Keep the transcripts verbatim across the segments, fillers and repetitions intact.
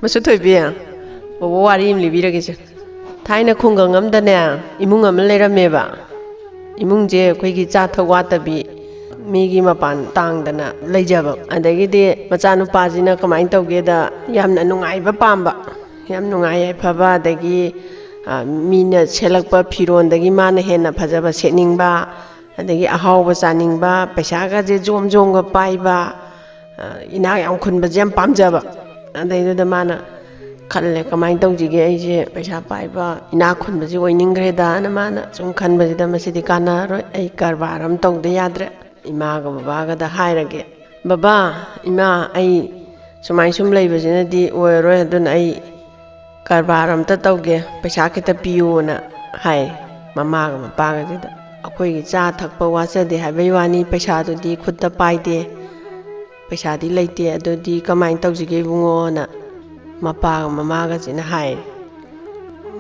ꯃꯁꯨ ꯊꯣꯏꯕꯤ, ꯕꯣꯕꯣ ꯋꯥꯔꯤ ꯑꯃ ꯂꯤꯕꯤꯔꯒꯦꯁꯦ꯫ ꯊꯥꯏꯅ ꯈꯨꯡꯒꯪ ꯑꯃꯗꯅꯦ, ꯏꯃꯨꯡ ꯑꯃ ꯂꯩꯔꯝꯃꯦꯕ꯫ ꯏꯃꯨꯡꯁꯦ ꯑꯩꯈꯣꯏꯒꯤ ꯆꯥ ꯊꯛ ꯋꯥꯠꯇꯕꯤ, ꯃꯤꯒꯤ ꯃꯄꯥꯟ ꯇꯥꯡꯗꯅ ꯂꯩꯖꯕ꯫ ꯑꯗꯒꯤꯗꯤ ꯃꯆꯥꯅꯨꯄꯥꯁꯤꯅ ꯀꯃꯥꯏꯅ ꯇꯧꯒꯦꯗ, ꯌꯥꯝꯅ ꯅꯨꯡꯉꯥꯏꯕ ꯄꯥꯝꯕ, ꯌꯥꯝ ꯅꯨꯡꯉꯥꯏ ꯌꯥꯏꯐꯕ, ꯑꯗꯒꯤ, ꯑ, ꯃꯤꯅ ꯁꯦꯠꯂꯛꯄ ꯐꯤꯔꯣꯟꯗꯒꯤ ꯃꯥꯅ ꯍꯦꯟꯅ ꯐꯖꯕ ꯁꯦꯠꯅꯤꯡꯕ, ꯑꯗꯒꯤ ꯑꯍꯥꯎꯕ ꯆꯥꯅꯤꯡꯕ, ꯄꯩꯁꯥꯒꯁꯦ ꯖꯣꯝ ꯖꯣꯝꯒ ꯄꯥꯏꯕ, ꯑ, ꯏꯅꯥꯛ ꯌꯥꯝ ꯈꯨꯟꯕꯁꯦ ꯌꯥꯝ ꯄꯥꯝꯖꯕ꯫ ꯑꯗꯩꯗꯨꯗ ꯃꯥꯅ ꯈꯜꯂꯦ, "ꯀꯃꯥꯏꯅ ꯇꯧꯁꯤꯒꯦ? ꯑꯩꯁꯦ ꯄꯩꯁꯥ ꯄꯥꯏꯕ, ꯏꯅꯥꯛ ꯈꯨꯟꯕꯁꯦ ꯑꯣꯏꯅꯤꯡꯈ꯭ꯔꯦꯗꯥꯅ" ꯃꯥꯅ ꯁꯨꯝ ꯈꯟꯕꯁꯤꯗ, "ꯃꯁꯤꯗꯤ ꯀꯥꯟꯅꯔꯔꯣꯏ, ꯑꯩ ꯀꯔꯕꯥꯔ ꯑꯃ ꯇꯧꯗ ꯌꯥꯗ꯭ꯔꯦ"꯫ ꯏꯃꯥꯒ ꯕꯕꯥꯒꯗ ꯍꯥꯏꯔꯒꯦ, "ꯕꯕꯥ, ꯏꯃꯥ, ꯑꯩ ꯁꯨꯃꯥꯏ ꯁꯨꯝ ꯂꯩꯕꯁꯤꯅꯗꯤ ꯑꯣꯏꯔꯔꯣꯏ, ꯑꯗꯨꯅ ꯑꯩ ꯀꯔꯕꯥꯔ ꯑꯝꯇ ꯇꯧꯒꯦ, ꯄꯩꯁꯥ ꯈꯤꯇ ꯄꯤꯌꯨꯅ" ꯍꯥꯏ꯫ ꯃꯃꯥꯒ ꯃꯄꯥꯒꯁꯤꯗ, "ꯑꯩꯈꯣꯏꯒꯤ ꯆꯥ ꯊꯛꯄ ꯋꯥꯠꯆꯗꯦ ꯍꯥꯏꯕꯩ ꯋꯥꯅꯤ, ꯄꯩꯁꯥꯗꯨꯗꯤ ꯈꯨꯠꯇ ꯄꯥꯏꯗꯦ, ꯄꯩꯁꯥꯗꯤ ꯂꯩꯇꯦ, ꯑꯗꯨꯗꯤ ꯀꯃꯥꯏꯅ ꯇꯧꯁꯤꯒꯦ ꯏꯕꯨꯡꯉꯣꯅ?" ꯃꯄꯥꯒ ꯃꯃꯥꯒꯁꯤꯅ ꯍꯥꯏ꯫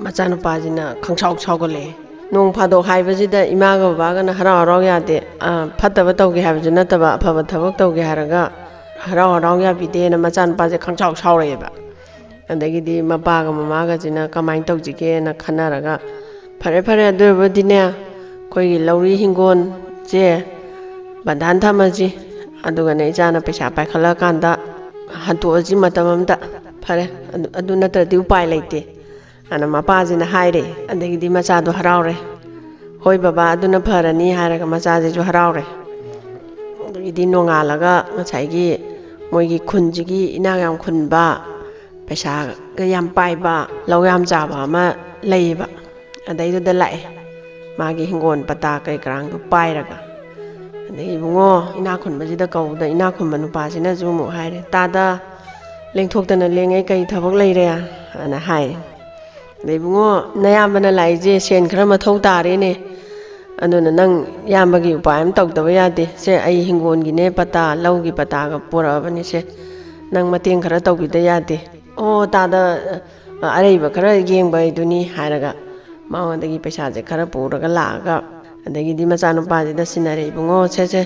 ꯃꯆꯥꯅꯨꯄꯥꯁꯤꯅ ꯈꯪꯁꯥꯎ ꯁꯥꯎꯒꯠꯂꯛꯑꯦ꯫ ꯅꯣꯡ ꯐꯥꯗꯣꯛ ꯍꯥꯏꯕꯁꯤꯗ ꯏꯃꯥꯒ ꯕꯕꯥꯒꯅ ꯍꯔꯥꯎ ꯍꯔꯥꯎ ꯌꯥꯗꯦ꯫ ꯑ, ꯐꯠꯇꯕ ꯇꯧꯒꯦ ꯍꯥꯏꯕꯁꯨ ꯅꯠꯇꯕ, ꯑꯐꯕ ꯊꯕꯛ ꯇꯧꯒꯦ ꯍꯥꯏꯔꯒ ꯍꯔꯥꯎ ꯍꯔꯥꯎ ꯌꯥꯕꯤꯗꯦꯅ ꯃꯆꯥꯅꯨꯄꯥꯁꯦ ꯈꯪꯁꯥꯎ ꯁꯥꯎꯔꯛꯑꯦꯕ꯫ ꯑꯗꯒꯤꯗꯤ ꯃꯄꯥꯒ ꯃꯃꯥꯒꯁꯤꯅ ꯀꯃꯥꯏꯅ ꯇꯧꯁꯤꯒꯦꯅ ꯈꯟꯅꯔꯒ, "ꯐꯔꯦ, ꯐꯔꯦ, ꯑꯗꯨ ꯑꯣꯏꯔꯕꯗꯤꯅꯦ, ꯑꯩꯈꯣꯏꯒꯤ ꯂꯧꯔꯤ ꯍꯤꯡꯒꯣꯜꯁꯦ ꯕꯟꯗꯥꯟ ꯊꯝꯃꯁꯤ, ꯑꯗꯨꯒꯅꯦ ꯏꯆꯥꯅ ꯄꯩꯁꯥ ꯄꯥꯏꯈꯠꯂꯛꯑꯀꯥꯟꯗ ꯍꯟꯇꯣꯛꯑꯁꯤ ꯃꯇꯝ ꯑꯃꯗ꯫ ꯐꯔꯦ, ꯑꯗꯨ, ꯑꯗꯨ ꯅꯠꯇ꯭ꯔꯗꯤ ꯎꯄꯥꯏ ꯂꯩꯇꯦ" ꯑꯅ ꯃꯄꯥꯁꯤꯅ ꯍꯥꯏꯔꯦ꯫ ꯑꯗꯒꯤꯗꯤ ꯃꯆꯥꯗꯣ ꯍꯔꯥꯎꯔꯦ꯫ "ꯍꯣꯏ ꯕꯕꯥ, ꯑꯗꯨꯅ ꯐꯔꯅꯤ" ꯍꯥꯏꯔꯒ ꯃꯆꯥꯁꯤꯁꯨ ꯍꯔꯥꯎꯔꯦ꯫ ꯑꯗꯒꯤꯗꯤ ꯅꯣꯡꯉꯥꯜꯂꯒ ꯉꯁꯥꯏꯒꯤ ꯃꯣꯏꯒꯤ ꯈꯨꯟꯁꯤꯒꯤ ꯏꯅꯥꯛ ꯌꯥꯝ ꯈꯨꯟꯕ, ꯄꯩꯁꯥꯒ ꯌꯥꯝ ꯄꯥꯏꯕ, ꯂꯧ ꯌꯥꯝ ꯆꯥꯕ ꯑꯃ ꯂꯩꯌꯦꯕ꯫ ꯑꯗꯩꯗꯨꯗ ꯂꯥꯛꯑꯦ, ꯃꯥꯒꯤ ꯍꯤꯡꯒꯣꯜ ꯄꯇꯥ ꯀꯩ ꯀꯔꯥꯡꯗꯣ ꯄꯥꯏꯔꯒ꯫ ꯑꯗꯩ ꯏꯕꯨꯡꯉꯣ, ꯏꯅꯥꯛ ꯈꯨꯟꯕꯁꯤꯗ ꯀꯧꯕꯗ, ꯏꯅꯥꯛ ꯈꯨꯟꯕ ꯅꯨꯄꯥꯁꯤꯅꯁꯨ ꯑꯃꯨꯛ ꯍꯥꯏꯔꯦ, "ꯇꯥꯗ, ꯂꯦꯡꯊꯣꯛꯇꯅ ꯂꯦꯡꯉꯩ ꯀꯔꯤ ꯊꯕꯛ ꯂꯩꯔꯦ?" ꯑꯅ ꯍꯥꯏ꯫ ꯑꯗꯩ, "ꯏꯕꯨꯡꯉꯣ, ꯅꯌꯥꯝꯕꯅ ꯂꯥꯛꯏꯁꯦ ꯁꯦꯟ ꯈꯔ ꯃꯊꯧ ꯇꯥꯔꯦꯅꯦ꯫ ꯑꯗꯨꯅ ꯅꯪ ꯏꯌꯥꯝꯕꯒꯤ ꯎꯄꯥꯏ ꯑꯃ ꯇꯧꯗꯕ ꯌꯥꯗꯦ꯫ ꯁꯦ, ꯑꯩ ꯍꯤꯡꯒꯣꯜꯒꯤꯅꯦ ꯄꯇꯥ, ꯂꯧꯒꯤ ꯄꯇꯥꯒ ꯄꯨꯔꯛꯑꯕꯅꯤ꯫ ꯁꯦ, ꯅꯪ ꯃꯇꯦꯡ ꯈꯔ ꯇꯧꯕꯤꯗ ꯌꯥꯗꯦ꯫ ꯑꯣ, ꯇꯥꯗ, ꯑ, ꯑꯔꯩꯕ ꯈꯔ ꯌꯦꯡꯕ ꯍꯥꯏꯗꯨꯅꯤ" ꯍꯥꯏꯔꯒ ꯃꯉꯣꯟꯗꯒꯤ ꯄꯩꯁꯥꯁꯦ ꯈꯔ ꯄꯨꯔꯒ ꯂꯥꯛꯑꯒ, ꯑꯗꯒꯤꯗꯤ ꯃꯆꯥꯅꯨꯄꯥꯁꯤꯗ ꯁꯤꯟꯅꯔꯦ, "ꯏꯕꯨꯡꯉꯣ, ꯁꯦ, ꯁꯦ,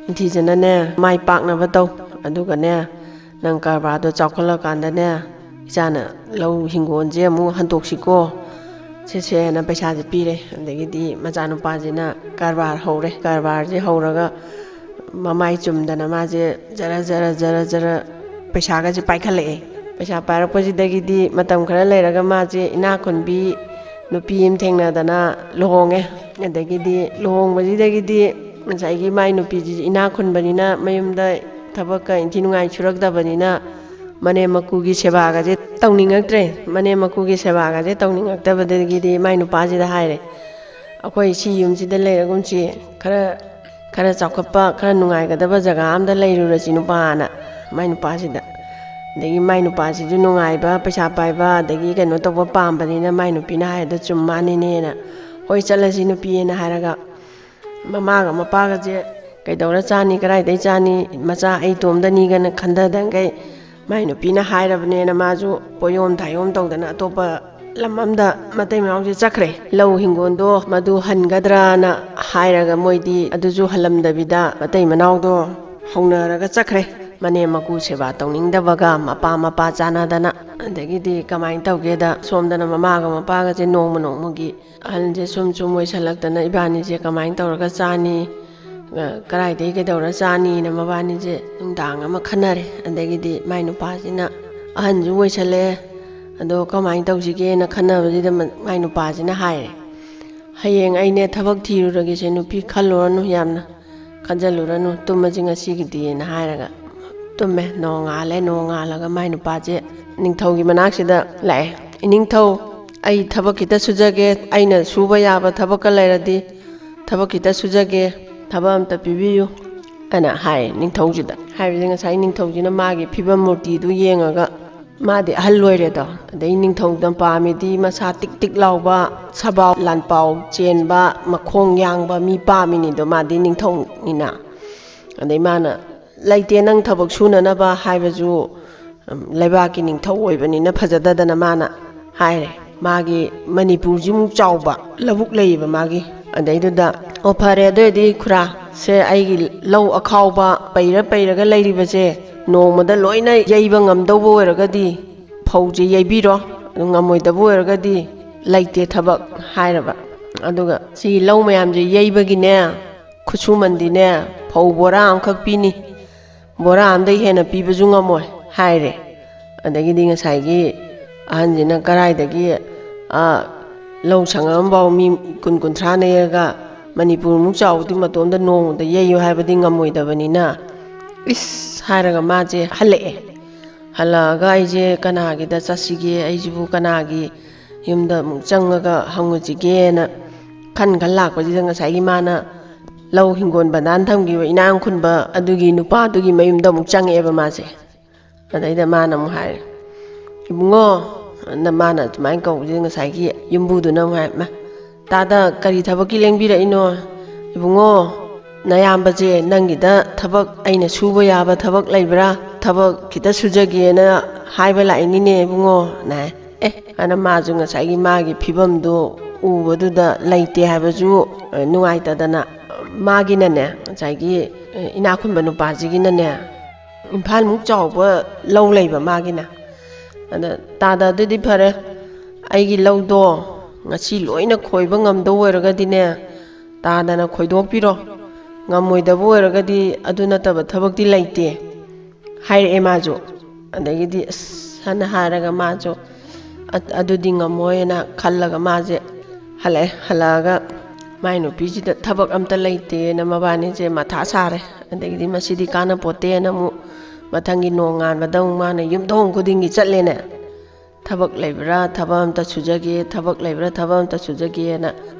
ꯅꯤꯡꯊꯤꯖꯅꯅꯦ, ꯃꯥꯏ ꯄꯥꯛꯅꯕ ꯇꯧ꯫ ꯑꯗꯨꯒꯅꯦ, ꯅꯪ ꯀꯔꯕꯥꯔꯗꯣ ꯆꯥꯎꯈꯠꯂꯀꯥꯟꯗꯅꯦ, ꯏꯆꯥꯅ ꯂꯧ ꯍꯤꯡꯒꯣꯜꯁꯦ ꯑꯃꯨꯛ ꯍꯟꯗꯣꯛꯁꯤꯀꯣ, ꯁꯦ ꯁꯦꯅ ꯄꯩꯁꯥꯁꯦ ꯄꯤꯔꯦ꯫ ꯑꯗꯒꯤꯗꯤ ꯃꯆꯥꯅꯨꯄꯥꯁꯤꯅ ꯀꯔꯕꯥꯔ ꯍꯧꯔꯦ꯫ ꯀꯔꯕꯥꯔꯁꯦ ꯍꯧꯔꯒ ꯃꯃꯥꯏ ꯆꯨꯝꯗꯅ ꯃꯥꯁꯦ ꯖꯔ ꯖꯔ ꯖꯔ ꯖꯔ ꯄꯩꯁꯥꯒꯁꯦ ꯄꯥꯏꯈꯠꯂꯛꯑꯦ꯫ ꯄꯩꯁꯥ ꯄꯥꯏꯔꯛꯄꯁꯤꯗꯒꯤꯗꯤ ꯃꯇꯝ ꯈꯔ ꯂꯩꯔꯒ ꯃꯥꯁꯦ ꯏꯅꯥꯛ ꯈꯨꯟꯕꯤ ꯅꯨꯄꯤ ꯑꯃ ꯊꯦꯡꯅꯗꯅ ꯂꯨꯍꯣꯡꯉꯦ꯫ ꯑꯗꯒꯤꯗꯤ ꯂꯨꯍꯣꯡꯕꯁꯤꯗꯒꯤꯗꯤ ꯉꯁꯥꯏꯒꯤ ꯃꯥꯏ ꯅꯨꯄꯤꯁꯤ ꯏꯅꯥꯛ ꯈꯨꯟꯕꯅꯤꯅ, ꯃꯌꯨꯝꯗ ꯊꯕꯛꯀ ꯏꯟꯊꯤ ꯅꯨꯡꯉꯥꯏ ꯁꯨꯔꯛꯇꯕꯅꯤꯅ, ꯃꯅꯦꯝ ꯃꯀꯨꯒꯤ ꯁꯦꯕꯥꯒꯁꯦ ꯇꯧꯅꯤꯡꯉꯛꯇ꯭ꯔꯦ꯫ ꯃꯅꯦꯝ ꯃꯀꯨꯒꯤ ꯁꯦꯕꯥꯒꯁꯦ ꯇꯧꯅꯤꯡꯉꯛꯇꯕꯗꯒꯤꯗꯤ ꯃꯥꯏ ꯅꯨꯄꯥꯁꯤꯗ ꯍꯥꯏꯔꯦ, "ꯑꯩꯈꯣꯏ ꯁꯤ ꯌꯨꯝꯁꯤꯗ ꯂꯩꯔꯒꯨꯝꯁꯤ, ꯈꯔ ꯈꯔ ꯆꯥꯎꯈꯠꯄ, ꯈꯔ ꯅꯨꯡꯉꯥꯏꯒꯗꯕ ꯖꯒꯥ ꯑꯝꯗ ꯂꯩꯔꯨꯔꯁꯤ ꯅꯨꯄꯥꯅ", ꯃꯥꯏ ꯅꯨꯄꯥꯁꯤꯗ꯫ ꯑꯗꯒꯤ ꯃꯥꯏ ꯅꯨꯄꯥꯁꯤꯁꯨ ꯅꯨꯡꯉꯥꯏꯕ, ꯄꯩꯁꯥ ꯄꯥꯏꯕ, ꯑꯗꯒꯤ ꯀꯩꯅꯣ ꯇꯧꯕ ꯄꯥꯝꯕꯅꯤꯅ ꯃꯥꯏ ꯅꯨꯄꯤꯅ ꯍꯥꯏꯗꯣ ꯆꯨꯝ ꯃꯥꯅꯤꯅꯦꯅ, "ꯍꯣꯏ, ꯆꯠꯂꯁꯤ ꯅꯨꯄꯤꯑꯅ" ꯍꯥꯏꯔꯒ, ꯃꯃꯥꯒ ꯃꯄꯥꯒꯁꯦ ꯀꯩꯗꯧꯔ ꯆꯥꯅꯤ, ꯀꯗꯥꯏꯗꯩ ꯆꯥꯅꯤ, ꯃꯆꯥ ꯑꯩ ꯏꯇꯣꯝꯗꯅꯤꯒꯅ ꯈꯟꯊꯗꯈꯩ, ꯃꯥꯏ ꯅꯨꯄꯤꯅ ꯍꯥꯏꯔꯕꯅꯦꯅ ꯃꯥꯁꯨ ꯄꯣꯌꯣꯝ ꯊꯥꯌꯣꯝ ꯇꯧꯗꯅ ꯑꯇꯣꯞꯄ ꯂꯝ ꯑꯝꯗ ꯃꯇꯩ ꯃꯅꯥꯎꯁꯦ ꯆꯠꯈ꯭ꯔꯦ꯫ ꯂꯧ ꯍꯤꯡꯒꯣꯜꯗꯣ ꯃꯗꯨ ꯍꯟꯒꯗ꯭ꯔꯥꯅ ꯍꯥꯏꯔꯒ ꯃꯣꯏꯗꯤ ꯑꯗꯨꯁꯨ ꯍꯜꯂꯝꯗꯕꯤꯗ ꯃꯇꯩ ꯃꯅꯥꯎꯗꯣ ꯍꯧꯅꯔꯒ ꯆꯠꯈ꯭ꯔꯦ꯫ ꯃꯅꯦꯝ ꯃꯀꯨ ꯁꯦꯕꯥ ꯇꯧꯅꯤꯡꯗꯕꯒ ꯃꯄꯥ ꯃꯄꯥ ꯆꯥꯟꯅꯗꯅ꯫ ꯑꯗꯒꯤꯗꯤ ꯀꯃꯥꯏꯅ ꯇꯧꯒꯦꯗ, ꯁꯣꯝꯗꯅ ꯃꯃꯥꯒ ꯃꯄꯥꯒꯁꯦ ꯅꯣꯡꯃ ꯅꯣꯡꯃꯒꯤ ꯑꯍꯜꯁꯦ ꯁꯨꯝ ꯁꯨꯝ ꯑꯣꯏꯁꯜꯂꯛꯇꯅ ꯏꯕꯥꯅꯤꯁꯦ ꯀꯃꯥꯏꯅ ꯇꯧꯔꯒ ꯆꯥꯅꯤ, ꯑ, ꯀꯗꯥꯏꯗꯒꯤ ꯀꯩꯗꯧꯔ ꯆꯥꯅꯤꯅ ꯃꯕꯥꯅꯤꯁꯦ ꯅꯨꯡꯗꯥꯡ ꯑꯃ ꯈꯟꯅꯔꯦ꯫ ꯑꯗꯒꯤꯗꯤ ꯃꯥꯏ ꯅꯨꯄꯥꯁꯤꯅ ꯑꯍꯟꯁꯨ ꯑꯣꯏꯁꯜꯂꯛꯑꯦ, ꯑꯗꯣ ꯀꯃꯥꯏꯅ ꯇꯧꯁꯤꯒꯦꯅ ꯈꯟꯅꯕꯁꯤꯗ ꯃ-, ꯃꯥꯏ ꯅꯨꯄꯥꯁꯤꯅ ꯍꯥꯏꯔꯦ, "ꯍꯌꯦꯡ ꯑꯩꯅꯦ ꯊꯕꯛ ꯊꯤꯔꯨꯔꯒꯦꯁꯦ, ꯅꯨꯄꯤ ꯈꯜꯂꯨꯔꯅꯨ ꯌꯥꯝꯅ, ꯈꯟꯖꯜꯂꯨꯔꯅꯨ, ꯇꯨꯝꯃꯁꯤ ꯉꯁꯤꯒꯤꯗꯤꯅ" ꯍꯥꯏꯔꯒ ꯇꯨꯝꯃꯦ꯫ ꯅꯣꯡꯉꯥꯜꯂꯦ꯫ ꯅꯣꯡꯉꯥꯜꯂꯒ ꯃꯥꯏ ꯅꯨꯄꯥꯁꯦ ꯅꯤꯡꯊꯧꯒꯤ ꯃꯅꯥꯛꯁꯤꯗ ꯂꯥꯛꯑꯦ꯫ "ꯏꯅꯤꯡꯊꯧ, ꯑꯩ ꯊꯕꯛ ꯈꯤꯇ ꯁꯨꯖꯒꯦ, ꯑꯩꯅ ꯁꯨꯕ ꯌꯥꯕ ꯊꯕꯛꯀ ꯂꯩꯔꯗꯤ ꯊꯕꯛ ꯈꯤꯇ ꯁꯨꯖꯒꯦ, ꯊꯕꯛ ꯑꯝꯇ ꯄꯤꯕꯤꯌꯨ" ꯑꯅ ꯍꯥꯏ ꯅꯤꯡꯊꯧꯁꯤꯗ꯫ ꯍꯥꯏꯕꯁꯦ ꯉꯁꯥꯏ ꯅꯤꯡꯊꯧꯁꯤꯅ ꯃꯥꯒꯤ ꯐꯤꯕꯝ ꯃꯨꯔꯇꯤꯗꯨ ꯌꯦꯡꯉꯒ, ꯃꯥꯗꯤ ꯑꯍꯜ ꯑꯣꯏꯔꯦꯗꯣ, ꯑꯗꯩ ꯅꯤꯡꯊꯧꯗ ꯄꯥꯝꯃꯤꯗꯤ ꯃꯁꯥ ꯇꯤꯛ ꯇꯤꯛ ꯂꯥꯎꯕ, ꯁꯕꯥꯎ ꯂꯥꯟꯄꯥꯎ ꯆꯦꯟꯕ, ꯃꯈꯣꯡ ꯌꯥꯡꯕ ꯃꯤ ꯄꯥꯝꯃꯤꯅꯤꯗꯣ, ꯃꯥꯗꯤ ꯅꯤꯡꯊꯧꯅꯤꯅ꯫ ꯑꯗꯩ ꯃꯥꯅ, "ꯂꯩꯇꯦ, ꯅꯪ ꯊꯕꯛ ꯁꯨꯅꯅꯕ" ꯍꯥꯏꯕꯁꯨ, ꯎꯝ, ꯂꯩꯕꯥꯛꯀꯤ ꯅꯤꯡꯊꯧ ꯑꯣꯏꯕꯅꯤꯅ ꯐꯖꯗꯗꯅ ꯃꯥꯅ ꯍꯥꯏꯔꯦ꯫ ꯃꯥꯒꯤ ꯃꯅꯤꯄꯨꯔꯁꯤꯃꯨꯛ ꯆꯥꯎꯕ ꯂꯧꯕꯨꯛ ꯂꯩꯌꯦꯕ ꯃꯥꯒꯤ꯫ ꯑꯗꯩꯗꯨꯗ, "ꯑꯣ, ꯐꯔꯦ, ꯑꯗꯨ ꯑꯣꯏꯔꯗꯤ ꯈꯨꯔꯥ, ꯁꯦ ꯑꯩꯒꯤ ꯂꯧ ꯑꯈꯥꯎꯕ ꯄꯩꯔ ꯄꯩꯔꯒ ꯂꯩꯔꯤꯕꯁꯦ, ꯅꯣꯡꯃꯗ ꯂꯣꯏꯅ ꯌꯩꯕ ꯉꯝꯗꯧꯕ ꯑꯣꯏꯔꯒꯗꯤ ꯐꯧꯁꯦ ꯌꯩꯕꯤꯔꯣ, ꯑꯗꯨ ꯉꯝꯃꯣꯏꯗꯕ ꯑꯣꯏꯔꯒꯗꯤ ꯂꯩꯇꯦ ꯊꯕꯛ ꯍꯥꯏꯔꯕ꯫ ꯑꯗꯨꯒ ꯁꯤꯒꯤ ꯂꯧ ꯃꯌꯥꯝꯁꯦ ꯌꯩꯕꯒꯤꯅꯦ, ꯈꯨꯠꯁꯨꯃꯟꯗꯤꯅꯦ, ꯐꯧ ꯕꯣꯔꯥ ꯑꯃꯈꯛ ꯄꯤꯅꯤ, ꯕꯣꯔꯥ ꯑꯃꯗꯒꯤ ꯍꯦꯟꯅ ꯄꯤꯕꯁꯨ ꯉꯝꯃꯣꯏ ꯍꯥꯏꯔꯦ꯫ ꯑꯗꯒꯤꯗꯤ ꯉꯁꯥꯏꯒꯤ ꯑꯍꯟꯁꯤꯅ ꯀꯔꯥꯏꯗꯒꯤ, ꯑꯥ, ꯂꯧ ꯁꯪꯉꯝ ꯑꯃꯐꯥꯎ ꯃꯤ ꯀꯨꯟ ꯀꯨꯟꯊ꯭ꯔꯥ ꯅꯦꯛꯑꯒ ꯃꯅꯤꯄꯨꯔꯃꯨꯛ ꯆꯥꯎꯕꯗꯤ ꯃꯇꯣꯝꯗ ꯅꯣꯡꯃꯗ ꯌꯩꯌꯨ ꯍꯥꯏꯕꯗꯤ ꯉꯝꯃꯣꯏꯗꯕꯅꯤꯅ, "ꯏꯁ" ꯍꯥꯏꯔꯒ ꯃꯥꯁꯦ ꯍꯜꯂꯛꯑꯦ꯫ ꯍꯜꯂꯛꯑꯒ ꯑꯩꯁꯦ ꯀꯅꯥꯒꯤꯗ ꯆꯠꯁꯤꯒꯦ, ꯑꯩꯁꯤꯕꯨ ꯀꯅꯥꯒꯤ ꯌꯨꯝꯗ ꯑꯃꯨꯛ ꯆꯪꯉꯒ ꯍꯪꯉꯨꯁꯤꯒꯦꯅ ꯈꯟ ꯈꯟ ꯂꯥꯛꯄꯁꯤꯗ ꯉꯁꯥꯏꯒꯤ ꯃꯥꯅ ꯂꯧ ꯍꯤꯡꯒꯣꯜ ꯕꯟꯗꯥꯟ ꯊꯝꯈꯤꯕ ꯏꯅꯥꯛ ꯈꯨꯟꯕ ꯑꯗꯨꯒꯤ ꯅꯨꯄꯥꯗꯨꯒꯤ ꯃꯌꯨꯝꯗ ꯑꯃꯨꯛ ꯆꯪꯉꯛꯑꯦꯕ ꯃꯥꯁꯦ꯫ ꯑꯗꯩꯗ ꯃꯥꯅ ꯑꯃꯨꯛ ꯍꯥꯏꯔꯦ, "ꯏꯕꯨꯡꯉꯣ", ꯑꯅ ꯃꯥꯅ ꯑꯗꯨꯃꯥꯏꯅ ꯀꯧꯕꯁꯤꯗ ꯉꯁꯥꯏꯒꯤ ꯌꯨꯝꯕꯨꯗꯨꯅ ꯑꯃꯨꯛ ꯍꯥꯏ, "ꯃꯥ, ꯇꯥꯗ ꯀꯔꯤ ꯊꯕꯛꯀꯤ ꯂꯦꯡꯕꯤꯔꯛꯏꯅꯣ? ꯏꯕꯨꯡꯉꯣ, ꯅꯌꯥꯝꯕꯁꯦ ꯅꯪꯒꯤꯗ ꯊꯕꯛ ꯑꯩꯅ ꯁꯨꯕ ꯌꯥꯕ ꯊꯕꯛ ꯂꯩꯕ꯭ꯔꯥ? ꯊꯕꯛ ꯈꯤꯇ ꯁꯨꯖꯒꯦꯅ ꯍꯥꯏꯕ ꯂꯥꯛꯏꯅꯤꯅꯦ ꯏꯕꯨꯡꯉꯣ", ꯅ ꯍꯥꯏ꯫ ꯑꯦ, ꯑꯅ ꯃꯥꯁꯨ ꯉꯁꯥꯏꯒꯤ ꯃꯥꯒꯤ ꯐꯤꯕꯝꯗꯣ ꯎꯕꯗꯨꯗ ꯂꯩꯇꯦ ꯍꯥꯏꯕꯁꯨ, ꯑ, ꯅꯨꯡꯉꯥꯏꯇꯗꯅ, ꯃꯥꯒꯤꯅꯅꯦ, ꯉꯁꯥꯏꯒꯤ, ꯑ, ꯏꯅꯥꯛ ꯈꯨꯟꯕ ꯅꯨꯄꯥꯁꯤꯒꯤꯅꯅꯦ, ꯏꯝꯐꯥꯜꯃꯨꯛ ꯆꯥꯎꯕ ꯂꯧ ꯂꯩꯕ ꯃꯥꯒꯤꯅ꯫ ꯑꯗ, "ꯇꯥꯗ, ꯑꯗꯨꯗꯤ ꯐꯔꯦ, ꯑꯩꯒꯤ ꯂꯧꯗꯣ ꯉꯁꯤ ꯂꯣꯏꯅ ꯈꯣꯏꯕ ꯉꯝꯗꯧ ꯑꯣꯏꯔꯒꯗꯤꯅꯦ, ꯇꯥꯗꯅ ꯈꯣꯏꯗꯣꯛꯄꯤꯔꯣ꯫ ꯉꯝꯃꯣꯏꯗꯕ ꯑꯣꯏꯔꯒꯗꯤ ꯑꯗꯨ ꯅꯠꯇꯕ ꯊꯕꯛꯇꯤ ꯂꯩꯇꯦ", ꯍꯥꯏꯔꯛꯑꯦ ꯃꯥꯁꯨ꯫ ꯑꯗꯒꯤꯗꯤ ꯑꯁ ꯍꯥꯏꯅ ꯍꯥꯏꯔꯒ ꯃꯥꯁꯨ ꯑ-, ꯑꯗꯨꯗꯤ ꯉꯝꯃꯣꯏꯅ ꯈꯜꯂꯒ ꯃꯥꯁꯦ ꯍꯜꯂꯛꯑꯦ꯫ ꯍꯜꯂꯛꯑꯒ ꯃꯥꯏ ꯅꯨꯄꯤꯁꯤꯗ ꯊꯕꯛ ꯑꯝꯇ ꯂꯩꯇꯦꯅ ꯃꯕꯥꯅꯤꯁꯦ ꯃꯊꯥ ꯁꯥꯔꯦ꯫ ꯑꯗꯒꯤꯗꯤ ꯃꯁꯤꯗꯤ ꯀꯥꯟꯅꯄꯣꯠꯇꯦꯅ ꯑꯃꯨꯛ ꯃꯊꯪꯒꯤ ꯅꯣꯡꯉꯥꯟꯕꯗ ꯑꯃꯨꯛ ꯃꯥꯅ ꯌꯨꯝꯊꯣꯡ ꯈꯨꯗꯤꯡꯒꯤ ꯆꯠꯂꯦꯅꯦ꯫ "ꯊꯕꯛ ꯂꯩꯕ꯭ꯔꯥ? ꯊꯕꯛ ꯑꯝꯇ ꯁꯨꯖꯒꯦ, ꯊꯕꯛ ꯂꯩꯕ꯭ꯔꯥ? ꯊꯕꯛ ꯑꯝꯇ ꯁꯨꯖꯒꯦꯅ"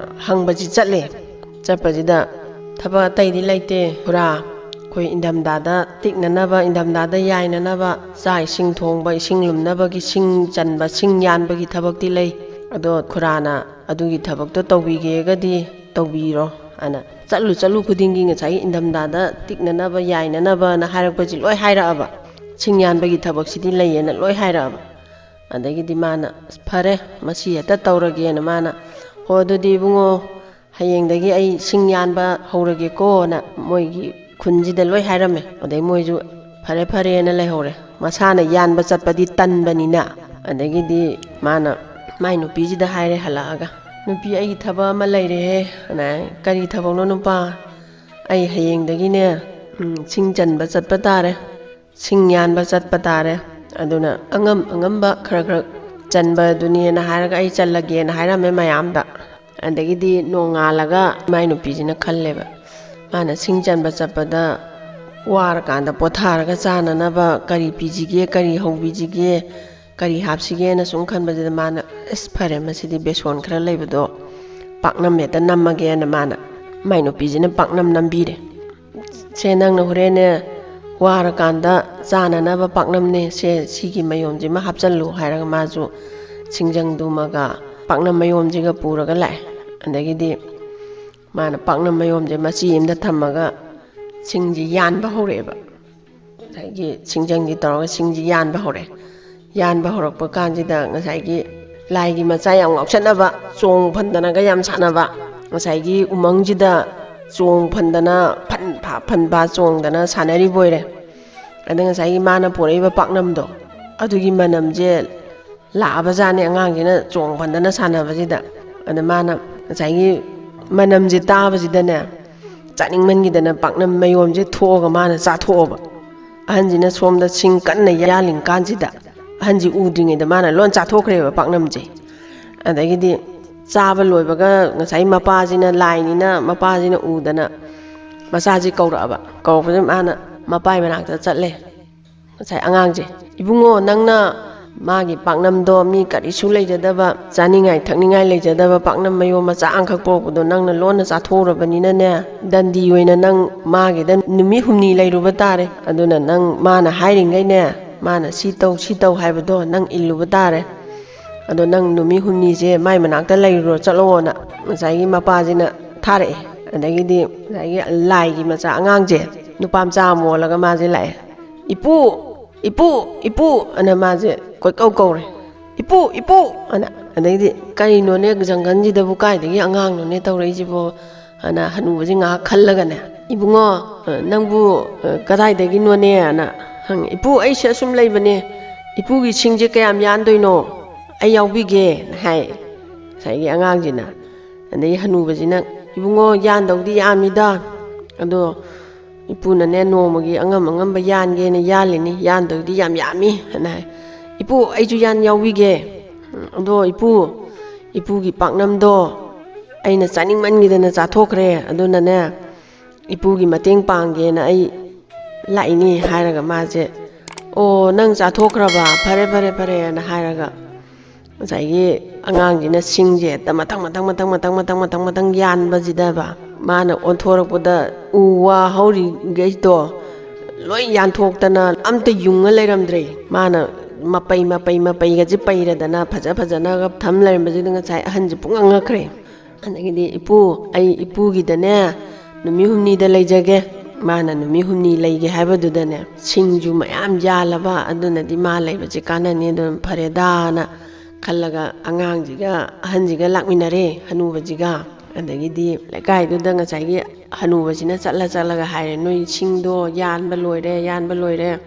ꯍꯪꯕꯁꯤ ꯆꯠꯂꯦ꯫ ꯆꯠꯄꯁꯤꯗ, "ꯊꯕꯛ ꯑꯇꯩꯗꯤ ꯂꯩꯇꯦ ꯈꯨꯔꯥ, ꯑꯩꯈꯣꯏ ꯏꯪꯊꯝꯊꯥꯗ ꯇꯤꯛꯅꯅꯕ, ꯏꯪꯊꯝꯊꯥꯗ ꯌꯥꯏꯅꯅꯕ, ꯆꯥꯛ ꯏꯁꯤꯡ ꯊꯣꯡꯕ, ꯏꯁꯤꯡ ꯂꯨꯝꯅꯕꯒꯤ ꯁꯤꯡ ꯆꯟꯕ, ꯁꯤꯡ ꯌꯥꯟꯕꯒꯤ ꯊꯕꯛꯇꯤ ꯂꯩ꯫ ꯑꯗꯣ ꯈꯨꯔꯥꯅ ꯑꯗꯨꯒꯤ ꯊꯕꯛꯇꯣ ꯇꯧꯕꯤꯒꯦꯒꯗꯤ ꯇꯧꯕꯤꯔꯣ" ꯑꯅ꯫ ꯆꯠꯂꯨ ꯆꯠꯂꯨ ꯈꯨꯗꯤꯡꯒꯤ ꯉꯁꯥꯏꯒꯤ ꯏꯪꯊꯝꯊꯥꯗ ꯇꯤꯛꯅꯅꯕ, ꯌꯥꯏꯅꯅꯕꯅ ꯍꯥꯏꯔꯛꯄꯁꯤ ꯂꯣꯏ ꯍꯥꯏꯔꯛꯑꯕ꯫ ꯁꯤꯡ ꯌꯥꯟꯕꯒꯤ ꯊꯕꯛꯁꯤꯗꯤ ꯂꯩꯌꯦꯅ ꯂꯣꯏ ꯍꯥꯏꯔꯛꯑꯕ꯫ ꯑꯗꯒꯤꯗꯤ ꯃꯥꯅ, "ꯑꯁ, ꯐꯔꯦ, ꯃꯁꯤ ꯍꯦꯛꯇ ꯇꯧꯔꯒꯦꯅ" ꯃꯥꯅ, "ꯍꯣ, ꯑꯗꯨꯗꯤ ꯏꯕꯨꯡꯉꯣ, ꯍꯌꯦꯡꯗꯒꯤ ꯑꯩ ꯁꯤꯡ ꯌꯥꯟꯕ ꯍꯧꯔꯒꯦꯀꯣꯅ" ꯃꯣꯏꯒꯤ ꯈꯨꯟꯁꯤꯗ ꯂꯣꯏ ꯍꯥꯏꯔꯝꯃꯦ꯫ ꯑꯗꯩ ꯃꯣꯏꯁꯨ ꯐꯔꯦ ꯐꯔꯦꯅ ꯂꯩꯍꯧꯔꯦ꯫ ꯃꯁꯥꯅ ꯌꯥꯟꯕ ꯆꯠꯄꯗꯤ ꯇꯟꯕꯅꯤꯅ꯫ ꯑꯗꯒꯤꯗꯤ ꯃꯥꯅ ꯃꯥꯏ ꯅꯨꯄꯤꯁꯤꯗ ꯍꯥꯏꯔꯦ ꯍꯜꯂꯛꯑꯒ, "ꯅꯨꯄꯤ, ꯑꯩꯒꯤ ꯊꯕꯛ ꯑꯃ ꯂꯩꯔꯦꯍꯦ" ꯑꯅ꯫ "ꯀꯔꯤ ꯊꯕꯛꯅꯣ ꯅꯨꯄꯥ?" "ꯑꯩ ꯍꯌꯦꯡꯗꯒꯤꯅꯦ, ꯎꯝ, ꯁꯤꯡ ꯆꯟꯕ ꯆꯠꯄ ꯇꯥꯔꯦ, ꯁꯤꯡ ꯌꯥꯟꯕ ꯆꯠꯄ ꯇꯥꯔꯦ꯫ ꯑꯗꯨꯅ ꯑꯉꯝ ꯑꯉꯝꯕ ꯈꯔ ꯈꯔ ꯆꯟꯕꯗꯨꯅꯦꯅ ꯍꯥꯏꯔꯒ ꯑꯩ ꯆꯜꯂꯒꯦꯅ ꯍꯥꯏꯔꯝꯃꯦ ꯃꯌꯥꯝꯗ"꯫ ꯑꯗꯒꯤꯗꯤ ꯅꯣꯡꯉꯥꯜꯂꯒ ꯃꯥꯏ ꯅꯨꯄꯤꯁꯤꯅ ꯈꯜꯂꯦꯕ, ꯃꯥꯅ ꯁꯤꯡ ꯆꯟꯕ ꯆꯠꯄꯗ ꯋꯥꯔꯀꯥꯟꯗ ꯄꯣꯊꯥꯔꯒ ꯆꯥꯅꯅꯕ ꯀꯔꯤ ꯄꯤꯁꯤꯒꯦ, ꯀꯔꯤ ꯍꯧꯕꯤꯁꯤꯒꯦ, ꯀꯔꯤ ꯍꯥꯞꯁꯤꯒꯦꯅ ꯁꯨꯝ ꯈꯟꯕꯁꯤꯗ ꯃꯥꯅ, "ꯑꯁ, ꯐꯔꯦ, ꯃꯁꯤꯗꯤ ꯕꯦꯁꯣꯟ ꯈꯔ ꯂꯩꯕꯗꯣ ꯄꯥꯛꯅꯝ ꯍꯦꯛꯇ ꯅꯝꯃꯒꯦꯅ" ꯃꯥꯅ, ꯃꯥꯏ ꯅꯨꯄꯤꯁꯤꯅ ꯄꯥꯛꯅꯝ ꯅꯝꯕꯤꯔꯦ꯫ "ꯁꯦ, ꯅꯪꯅ ꯍꯣꯔꯦꯟꯅꯦ ꯋꯥꯔꯀꯥꯟꯗ ꯆꯥꯅꯅꯕ ꯄꯥꯛꯅꯝꯅꯦ, ꯁꯦ, ꯁꯤꯒꯤ ꯃꯌꯣꯝꯁꯤꯃ ꯍꯥꯞꯆꯜꯂꯨ" ꯍꯥꯏꯔꯒ ꯃꯥꯁꯨ ꯁꯤꯡꯖꯪꯗꯨꯃꯒ ꯄꯥꯛꯅꯝ ꯃꯌꯣꯝꯁꯤꯒ ꯄꯨꯔꯒ ꯂꯥꯛꯑꯦ꯫ ꯑꯗꯒꯤꯗꯤ ꯃꯥꯅ ꯄꯥꯛꯅꯝ ꯃꯌꯣꯝꯁꯦ ꯃꯆꯤ ꯑꯃꯗ ꯊꯝꯃꯒ ꯁꯤꯡꯁꯤ ꯌꯥꯟꯕ ꯍꯧꯔꯛꯑꯦꯕ꯫ ꯉꯁꯥꯏꯒꯤ ꯁꯤꯡꯖꯪꯁꯤ ꯇꯧꯔꯒ ꯁꯤꯡꯁꯤ ꯌꯥꯟꯕ ꯍꯧꯔꯛꯑꯦ꯫ ꯌꯥꯟꯕ ꯍꯧꯔꯛꯄ ꯀꯥꯟꯁꯤꯗ ꯉꯁꯥꯏꯒꯤ ꯂꯥꯏꯒꯤ ꯃꯆꯥ ꯌꯥꯝ ꯉꯥꯎꯁꯟꯅꯕ, ꯆꯣꯡ ꯐꯟꯗꯅꯒ ꯌꯥꯝ ꯁꯥꯟꯅꯕ, ꯉꯁꯥꯏꯒꯤ ꯎꯃꯪꯁꯤꯗ ꯆꯣꯡ ꯐꯟꯗꯅ, ꯐꯟ ꯐꯥ ꯐꯟ ꯐꯥ ꯆꯣꯡꯗꯅ ꯁꯥꯟꯅꯔꯤꯕ ꯑꯣꯏꯔꯦ꯫ ꯑꯗ ꯉꯁꯥꯏꯒꯤ ꯃꯥꯅ ꯄꯣꯔꯛꯏꯕ ꯄꯥꯛꯅꯝꯗꯣ, ꯑꯗꯨꯒꯤ ꯃꯅꯝꯁꯦ ꯂꯥꯛꯑꯕꯖꯥꯠꯅꯦ ꯑꯉꯥꯡꯁꯤꯅ ꯆꯣꯡ ꯐꯟꯗꯅ ꯁꯥꯟꯅꯕꯁꯤꯗ꯫ ꯑꯗ ꯃꯥꯅ ꯉꯁꯥꯏꯒꯤ ꯃꯅꯝꯁꯦ ꯇꯥꯕꯁꯤꯗꯅꯦ, ꯆꯥꯅꯤꯡꯃꯟꯈꯤꯗꯅ ꯄꯥꯛꯅꯝ ꯃꯌꯣꯝꯁꯦ ꯊꯣꯛꯑꯒ ꯃꯥꯅ ꯆꯥꯊꯣꯛꯑꯕ꯫ ꯑꯍꯟꯁꯤꯅ ꯁꯣꯝꯗ ꯁꯤꯡ ꯀꯟꯅ ꯌꯥꯜꯂꯤ ꯀꯥꯟꯁꯤꯗ, ꯑꯍꯟꯁꯤ ꯎꯗ꯭ꯔꯤꯉꯩꯗ ꯃꯥꯅ ꯂꯣꯏ ꯆꯥꯊꯣꯛꯈ꯭ꯔꯦꯕ ꯄꯥꯛꯅꯝꯁꯦ꯫ ꯑꯗꯒꯤꯗꯤ ꯆꯥꯕ ꯂꯣꯏꯕꯒ ꯉꯁꯥꯏ ꯃꯄꯥꯁꯤꯅ, ꯂꯥꯏꯅꯤꯅ ꯃꯄꯥꯁꯤꯅ ꯎꯗꯅ ꯃꯆꯥꯁꯤ ꯀꯧꯔꯛꯑꯕ꯫ ꯀꯧꯔꯛꯄꯁꯦ ꯃꯥꯅ ꯃꯄꯥꯏ ꯃꯅꯥꯛꯇ ꯆꯠꯂꯦ꯫ ꯉꯁꯥꯏ ꯑꯉꯥꯡꯁꯦ, "ꯏꯕꯨꯡꯉꯣ, ꯅꯪꯅ ꯃꯥꯒꯤ ꯄꯥꯛꯅꯝꯗꯣ ꯃꯤ ꯀꯔꯤꯁꯨ ꯂꯩꯖꯗꯕ, ꯆꯥꯅꯤꯡꯉꯥꯏ ꯊꯛꯅꯤꯡꯉꯥꯏ ꯂꯩꯖꯗꯕ ꯄꯥꯛꯅꯝ ꯃꯌꯣꯝ ꯃꯆꯥ ꯑꯃꯈꯛ ꯄꯣꯔꯛꯄꯗꯣ ꯅꯪꯅ ꯂꯣꯟꯅ ꯆꯥꯊꯣꯛꯎꯔꯕꯅꯤꯅꯅꯦ, ꯗꯟꯗꯤ ꯑꯣꯏꯅ ꯅꯪ ꯃꯥꯒꯤꯗ ꯅꯨꯃꯤꯠ ꯍꯨꯝꯅꯤ ꯂꯩꯔꯨꯕ ꯇꯥꯔꯦ꯫ ꯑꯗꯨꯅ ꯅꯪ ꯃꯥꯅ ꯍꯥꯏꯔꯤꯉꯩꯅꯦ, ꯃꯥꯅ ꯁꯤ ꯇꯧ, ꯁꯤ ꯇꯧ ꯍꯥꯏꯕꯗꯣ ꯅꯪ ꯏꯜꯂꯨꯕ ꯇꯥꯔꯦ꯫ ꯑꯗꯣ ꯅꯪ ꯅꯨꯃꯤꯠ ꯍꯨꯝꯅꯤꯁꯦ ꯃꯥꯏ ꯃꯅꯥꯛꯇ ꯂꯩꯔꯨꯔꯣ ꯆꯠꯂꯣꯅ" ꯉꯁꯥꯏꯒꯤ ꯃꯄꯥꯁꯤꯅ ꯊꯥꯔꯛꯑꯦ꯫ ꯑꯗꯒꯤꯗꯤ ꯉꯁꯥꯏꯒꯤ ꯂꯥꯏꯒꯤ ꯃꯆꯥ ꯑꯉꯥꯡꯁꯦ, ꯅꯨꯄꯥ ꯃꯆꯥ ꯑꯃ ꯑꯣꯜꯂꯒ ꯃꯥꯁꯦ ꯂꯥꯛꯑꯦ꯫ "ꯏꯄꯨ, ꯏꯄꯨ, ꯏꯄꯨ" ꯑꯅ ꯃꯥꯁꯦ ꯀꯣꯏꯀꯧ ꯀꯧꯔꯦ꯫ "ꯏꯄꯨ, ꯏꯄꯨ" ꯑꯅ꯫ ꯑꯗꯩꯗꯤ, "ꯀꯔꯤꯅꯣꯅꯦ, ꯖꯪꯒꯜꯁꯤꯗꯕꯨ ꯀꯥꯏꯗꯒꯤ ꯑꯉꯥꯡꯅꯣꯅꯦ ꯇꯧꯔꯛꯏꯁꯤꯕꯣ?" ꯑꯅ ꯍꯅꯨꯕꯁꯦ ꯉꯥꯏꯍꯥꯛ ꯈꯜꯂꯒꯅꯦ, "ꯏꯕꯨꯡꯉꯣ, ꯑ, ꯅꯪꯕꯨ, ꯑ, ꯀꯗꯥꯏꯗꯒꯤꯅꯣꯅꯦꯅ ꯍꯪꯉꯦ꯫ "ꯏꯄꯨ, ꯑꯩꯁꯦ ꯑꯁꯨꯝ ꯂꯩꯕꯅꯦ꯫ ꯏꯄꯨꯒꯤ ꯁꯤꯡꯁꯦ ꯀꯌꯥꯝ ꯌꯥꯟꯗꯣꯏꯅꯣ? ꯑꯩ ꯌꯥꯎꯕꯤꯒꯦꯅ" ꯍꯥꯏ꯫ ꯉꯁꯥꯏꯒꯤ ꯑꯉꯥꯡꯁꯤꯅ꯫ ꯑꯗꯩ ꯍꯅꯨꯕꯁꯤꯅ, "ꯏꯕꯨꯡꯉꯣ, ꯌꯥꯟꯗꯧꯗꯤ ꯌꯥꯝꯃꯤꯗ꯫ ꯑꯗꯣ ꯏꯄꯨꯅꯅꯦ, ꯅꯣꯡꯃꯒꯤ ꯑꯉꯝ ꯑꯉꯝꯕ ꯌꯥꯟꯒꯦꯅ ꯌꯥꯜꯂꯤꯅꯤ꯫ ꯌꯥꯟꯗꯧꯗꯤ ꯌꯥꯝ ꯌꯥꯝꯃꯤ" ꯍꯥꯏꯅ ꯍꯥꯏ꯫ "ꯏꯄꯨ, ꯑꯩꯁꯨ ꯌꯥꯟ ꯌꯥꯎꯕꯤꯒꯦ꯫ ꯑꯗꯣ ꯏꯄꯨ, ꯏꯄꯨꯒꯤ ꯄꯥꯛꯅꯝꯗꯣ ꯑꯩꯅ ꯆꯥꯅꯤꯡꯃꯟꯈꯤꯗꯅ ꯆꯥꯊꯣꯛꯈ꯭ꯔꯦ꯫ ꯑꯗꯨꯅꯅꯦ, ꯏꯄꯨꯒꯤ ꯃꯇꯦꯡ ꯄꯥꯡꯒꯦꯅ ꯑꯩ ꯂꯥꯛꯏꯅꯤ" ꯍꯥꯏꯔꯒ ꯃꯥꯁꯦ, "ꯑꯣ, ꯅꯪ ꯆꯥꯊꯣꯛꯈ꯭ꯔꯕ? ꯐꯔꯦ, ꯐꯔꯦ, ꯐꯔꯦꯅ" ꯍꯥꯏꯔꯒ ꯉꯁꯥꯏꯒꯤ ꯑꯉꯥꯡꯁꯤꯅ ꯁꯤꯡꯁꯦ ꯍꯦꯛꯇ ꯃꯊꯪ, ꯃꯊꯪ, ꯃꯊꯪ, ꯃꯊꯪ, ꯃꯊꯪ, ꯃꯊꯪ, ꯃꯊꯪ ꯌꯥꯟꯕꯁꯤꯗꯕ, ꯃꯥꯅ ꯑꯣꯟꯊꯣꯔꯛꯄꯗ ꯎ ꯋꯥ ꯍꯧꯔꯤꯈꯩꯗꯣ ꯂꯣꯏ ꯌꯥꯟꯊꯣꯛꯇꯅ ꯑꯝꯇ ꯌꯨꯡꯉ ꯂꯩꯔꯝꯗ꯭ꯔꯦ꯫ ꯃꯥꯅ ꯃꯄꯩ, ꯃꯄꯩ, ꯃꯄꯩꯒꯁꯦ ꯄꯩꯔꯗꯅ ꯐꯖ ꯐꯖꯅꯒ ꯊꯝ ꯂꯩꯔꯝꯕꯁꯤꯗ ꯉꯁꯥꯏ ꯑꯍꯟꯁꯦ ꯄꯨꯡꯉꯛ ꯉꯛꯈ꯭ꯔꯦ꯫ ꯑꯗꯒꯤꯗꯤ, "ꯏꯄꯨ, ꯑꯩ ꯏꯄꯨꯒꯤꯗꯅꯦ ꯅꯨꯃꯤꯠ ꯍꯨꯝꯅꯤꯗ ꯂꯩꯖꯒꯦ"꯫ ꯃꯥꯅ ꯅꯨꯃꯤꯠ ꯍꯨꯝꯅꯤ ꯂꯩꯒꯦ ꯍꯥꯏꯕꯗꯨꯗꯅꯦ, ꯁꯤꯡꯁꯨ ꯃꯌꯥꯝ ꯌꯥꯜꯂꯕ, ꯑꯗꯨꯅꯗꯤ ꯃꯥ ꯂꯩꯕꯁꯦ ꯀꯥꯟꯅꯅꯤ, ꯑꯗꯨꯅ ꯐꯔꯦꯗꯥꯅ ꯈꯜꯂꯒ ꯑꯉꯥꯡꯁꯤꯒ ꯑꯍꯟꯁꯤꯒ ꯂꯥꯛꯃꯤꯟꯅꯔꯦ, ꯍꯅꯨꯕꯁꯤꯒ꯫ ꯑꯗꯒꯤꯗꯤ ꯂꯩꯀꯥꯏꯗꯨꯗ ꯉꯁꯥꯏꯒꯤ ꯍꯅꯨꯕꯁꯤꯅ ꯆꯠꯂ ꯆꯠꯂꯒ ꯍꯥꯏꯔꯦ, "ꯅꯣꯏ ꯁꯤꯡꯗꯣ ꯌꯥꯟꯕ ꯂꯣꯏꯔꯦ, ꯌꯥꯟꯕ ꯂꯣꯏꯔꯦ"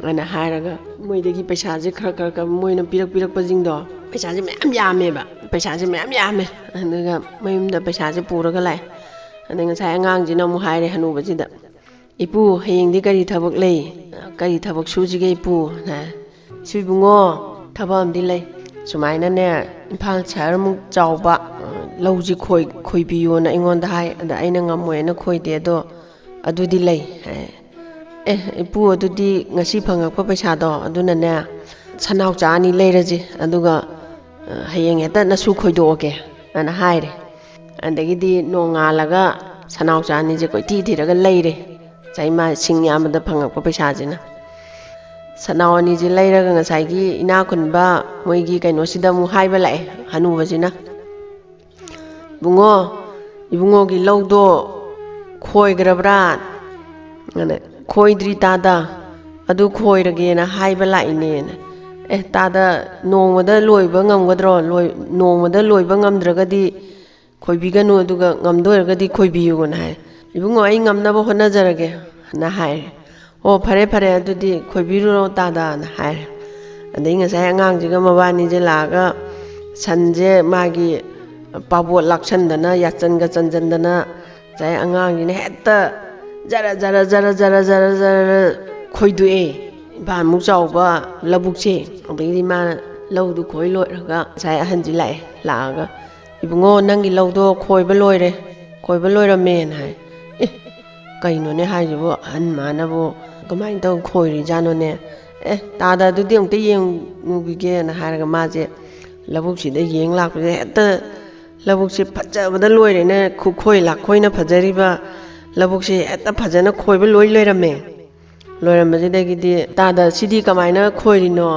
ꯍꯥꯏꯅ ꯍꯥꯏꯔꯒ, ꯃꯣꯏꯗꯒꯤ ꯄꯩꯁꯥꯁꯦ ꯈꯔ ꯈꯔ ꯈꯔ ꯃꯣꯏꯅ ꯄꯤꯔꯛ ꯄꯤꯔꯛꯄꯁꯤꯡꯗꯣ, ꯄꯩꯁꯥꯁꯦ ꯃꯌꯥꯝ ꯌꯥꯝꯃꯦꯕ, ꯄꯩꯁꯥꯁꯦ ꯃꯌꯥꯝ ꯌꯥꯝꯃꯦ꯫ ꯑꯗꯨꯒ ꯃꯌꯨꯝꯗ ꯄꯩꯁꯥꯁꯦ ꯄꯨꯔꯒ ꯂꯥꯛꯑꯦ꯫ ꯑꯗꯩ ꯉꯁꯥꯏ ꯑꯉꯥꯡꯁꯤꯅ ꯑꯃꯨꯛ ꯍꯥꯏꯔꯦ ꯍꯅꯨꯕꯁꯤꯗ, "ꯏꯄꯨ, ꯍꯌꯦꯡꯗꯤ ꯀꯔꯤ ꯊꯕꯛ ꯂꯩ? ꯀꯔꯤ ꯊꯕꯛ ꯁꯨꯁꯤꯒꯦ ꯏꯄꯨ?" ꯍꯥꯏ꯫ "ꯁꯨꯏꯕꯨꯡꯉꯣ, ꯊꯕꯛ ꯑꯃꯗꯤ ꯂꯩ꯫ ꯁꯨꯃꯥꯏꯅꯅꯦ, ꯏꯝꯐꯥꯜ ꯁꯍꯔꯃꯨꯛ ꯆꯥꯎꯕ, ꯑ, ꯂꯧꯁꯤ ꯈꯣꯏ-, ꯈꯣꯏꯕꯤꯌꯣꯅ ꯑꯩꯉꯣꯟꯗ ꯍꯥꯏ꯫ ꯑꯗ ꯑꯩꯅ ꯉꯝꯃꯣꯏꯅ ꯈꯣꯏꯗꯦ, ꯑꯗꯣ ꯑꯗꯨꯗꯤ ꯂꯩ" ꯍꯥꯏ꯫ "ꯑꯦ, ꯏꯄꯨ, ꯑꯗꯨꯗꯤ ꯉꯁꯤ ꯐꯪꯉꯛꯄ ꯄꯩꯁꯥꯗꯣ ꯑꯗꯨꯅꯅꯦ, ꯁꯅꯥꯎꯆꯥ ꯑꯅꯤ ꯂꯩꯔꯁꯤ, ꯑꯗꯨꯒ, ꯑ, ꯍꯌꯦꯡ ꯍꯦꯛꯇ ꯅꯁꯨ ꯈꯣꯏꯗꯣꯛꯑꯒꯦ" ꯑꯅ ꯍꯥꯏꯔꯦ꯫ ꯑꯗꯒꯤꯗꯤ ꯅꯣꯡꯉꯥꯜꯂꯒ ꯁꯅꯥꯎꯆꯥ ꯑꯅꯤꯁꯦ ꯀꯣꯏꯊꯤ ꯊꯤꯔꯒ ꯂꯩꯔꯦ, ꯉꯁꯥꯏ ꯃꯥ ꯁꯤꯡ ꯌꯥꯝꯕꯗ ꯐꯪꯉꯛꯄ ꯄꯩꯁꯥꯁꯤꯅ꯫ ꯁꯅꯥꯎ ꯑꯅꯤꯁꯦ ꯂꯩꯔꯒ ꯉꯁꯥꯏꯒꯤ ꯏꯅꯥꯛ ꯈꯨꯟꯕ ꯃꯣꯏꯒꯤ ꯀꯩꯅꯣꯁꯤꯗ ꯑꯃꯨꯛ ꯍꯥꯏꯕ ꯂꯥꯛꯑꯦ ꯍꯅꯨꯕꯁꯤꯅ꯫ "ꯏꯕꯨꯡꯉꯣ, ꯏꯕꯨꯡꯉꯣꯒꯤ ꯂꯧꯗꯣ ꯈꯣꯏꯈ꯭ꯔꯕ꯭ꯔꯥ?" ꯑꯗ, "ꯈꯣꯏꯗ꯭ꯔꯤ ꯇꯥꯗ, ꯑꯗꯨ ꯈꯣꯏꯔꯒꯦꯅ ꯍꯥꯏꯕ ꯂꯥꯛꯏꯅꯦꯅ"꯫ "ꯑꯦ ꯇꯥꯗ, ꯅꯣꯡꯃꯗ ꯂꯣꯏꯕ ꯉꯝꯒꯗ꯭ꯔꯣ? ꯂꯣꯏ-, ꯅꯣꯡꯃꯗ ꯂꯣꯏꯕ ꯉꯝꯗ꯭ꯔꯒꯗꯤ ꯈꯣꯏꯕꯤꯒꯅꯨ, ꯑꯗꯨꯒ ꯉꯝꯗꯣꯏꯔꯒꯗꯤ ꯈꯣꯏꯕꯤꯌꯨꯅ" ꯍꯥꯏ꯫ "ꯏꯕꯨꯡꯉꯣ, ꯑꯩ ꯉꯝꯅꯕ ꯍꯣꯠꯅꯖꯔꯒꯦ" ꯅ ꯍꯥꯏꯔꯦ꯫ "ꯑꯣ, ꯐꯔꯦ ꯐꯔꯦ, ꯑꯗꯨꯗꯤ ꯈꯣꯏꯕꯤꯔꯨꯔꯣ ꯇꯥꯗ" ꯅ ꯍꯥꯏꯔꯦ꯫ ꯑꯗꯩ ꯉꯁꯥꯏ ꯑꯉꯥꯡꯁꯤꯒ ꯃꯕꯥꯅꯤꯁꯦ ꯂꯥꯛꯑꯒ ꯁꯟꯁꯦ ꯃꯥꯒꯤ ꯄꯥꯕꯣꯠ ꯂꯥꯛꯁꯟꯗꯅ, ꯌꯥꯆꯟꯒ ꯆꯟꯖꯟꯗꯅ, ꯉꯁꯥꯏ ꯑꯉꯥꯡꯁꯤꯅ ꯍꯦꯛꯇ ꯖꯔ ꯖꯔ ꯖꯔ ꯖꯔ ꯖꯔ ꯖꯔ ꯈꯣꯏꯗꯣꯛꯑꯦ꯫ ꯏꯝꯐꯥꯜꯃꯨꯛ ꯆꯥꯎꯕ ꯂꯧꯕꯨꯛꯁꯦ꯫ ꯑꯗꯒꯤꯗꯤ ꯃꯥꯅ ꯂꯧꯗꯨ ꯈꯣꯏ ꯂꯣꯏꯔꯒ ꯉꯁꯥꯏ ꯑꯍꯟꯁꯤ ꯂꯥꯛꯑꯦ꯫ ꯂꯥꯛꯑꯒ, "ꯏꯕꯨꯡꯉꯣ, ꯅꯪꯒꯤ ꯂꯧꯗꯣ ꯈꯣꯏꯕ ꯂꯣꯏꯔꯦ, ꯈꯣꯏꯕ ꯂꯣꯏꯔꯝꯃꯦꯅ" ꯍꯥꯏ꯫ "ꯑꯦ, ꯀꯩꯅꯣꯅꯦ ꯍꯥꯏꯁꯤꯕꯨ? ꯑꯍꯟ ꯃꯥꯅꯕꯨ ꯀꯃꯥꯏꯅ ꯇꯧ ꯈꯣꯏꯔꯤꯖꯥꯠꯅꯣꯅꯦ? ꯑꯦ, ꯇꯥꯗ, ꯑꯗꯨꯗꯤ ꯑꯃꯨꯛꯇ ꯌꯦꯡꯉꯨꯈꯤꯒꯦꯅ" ꯍꯥꯏꯔꯒ ꯃꯥꯁꯦ ꯂꯧꯕꯨꯛꯁꯤꯗ ꯌꯦꯡ ꯂꯥꯛꯄꯁꯤꯗ ꯍꯦꯛꯇ ꯂꯧꯕꯨꯛꯁꯦ ꯐꯖꯕꯗ ꯂꯣꯏꯔꯦꯅꯦ꯫ ꯈꯨꯈꯣꯏ ꯂꯥꯈꯣꯏꯅ ꯐꯖꯔꯤꯕ ꯂꯧꯕꯨꯛꯁꯦ ꯍꯦꯛꯇ ꯐꯖꯅ ꯈꯣꯏꯕ ꯂꯣꯏ ꯂꯩꯔꯝꯃꯦ꯫ ꯂꯣꯏꯔꯝꯕꯁꯤꯗꯒꯤꯗꯤ, "ꯇꯥꯗ, ꯁꯤꯗꯤ ꯀꯃꯥꯏꯅ ꯈꯣꯏꯔꯤꯅꯣ?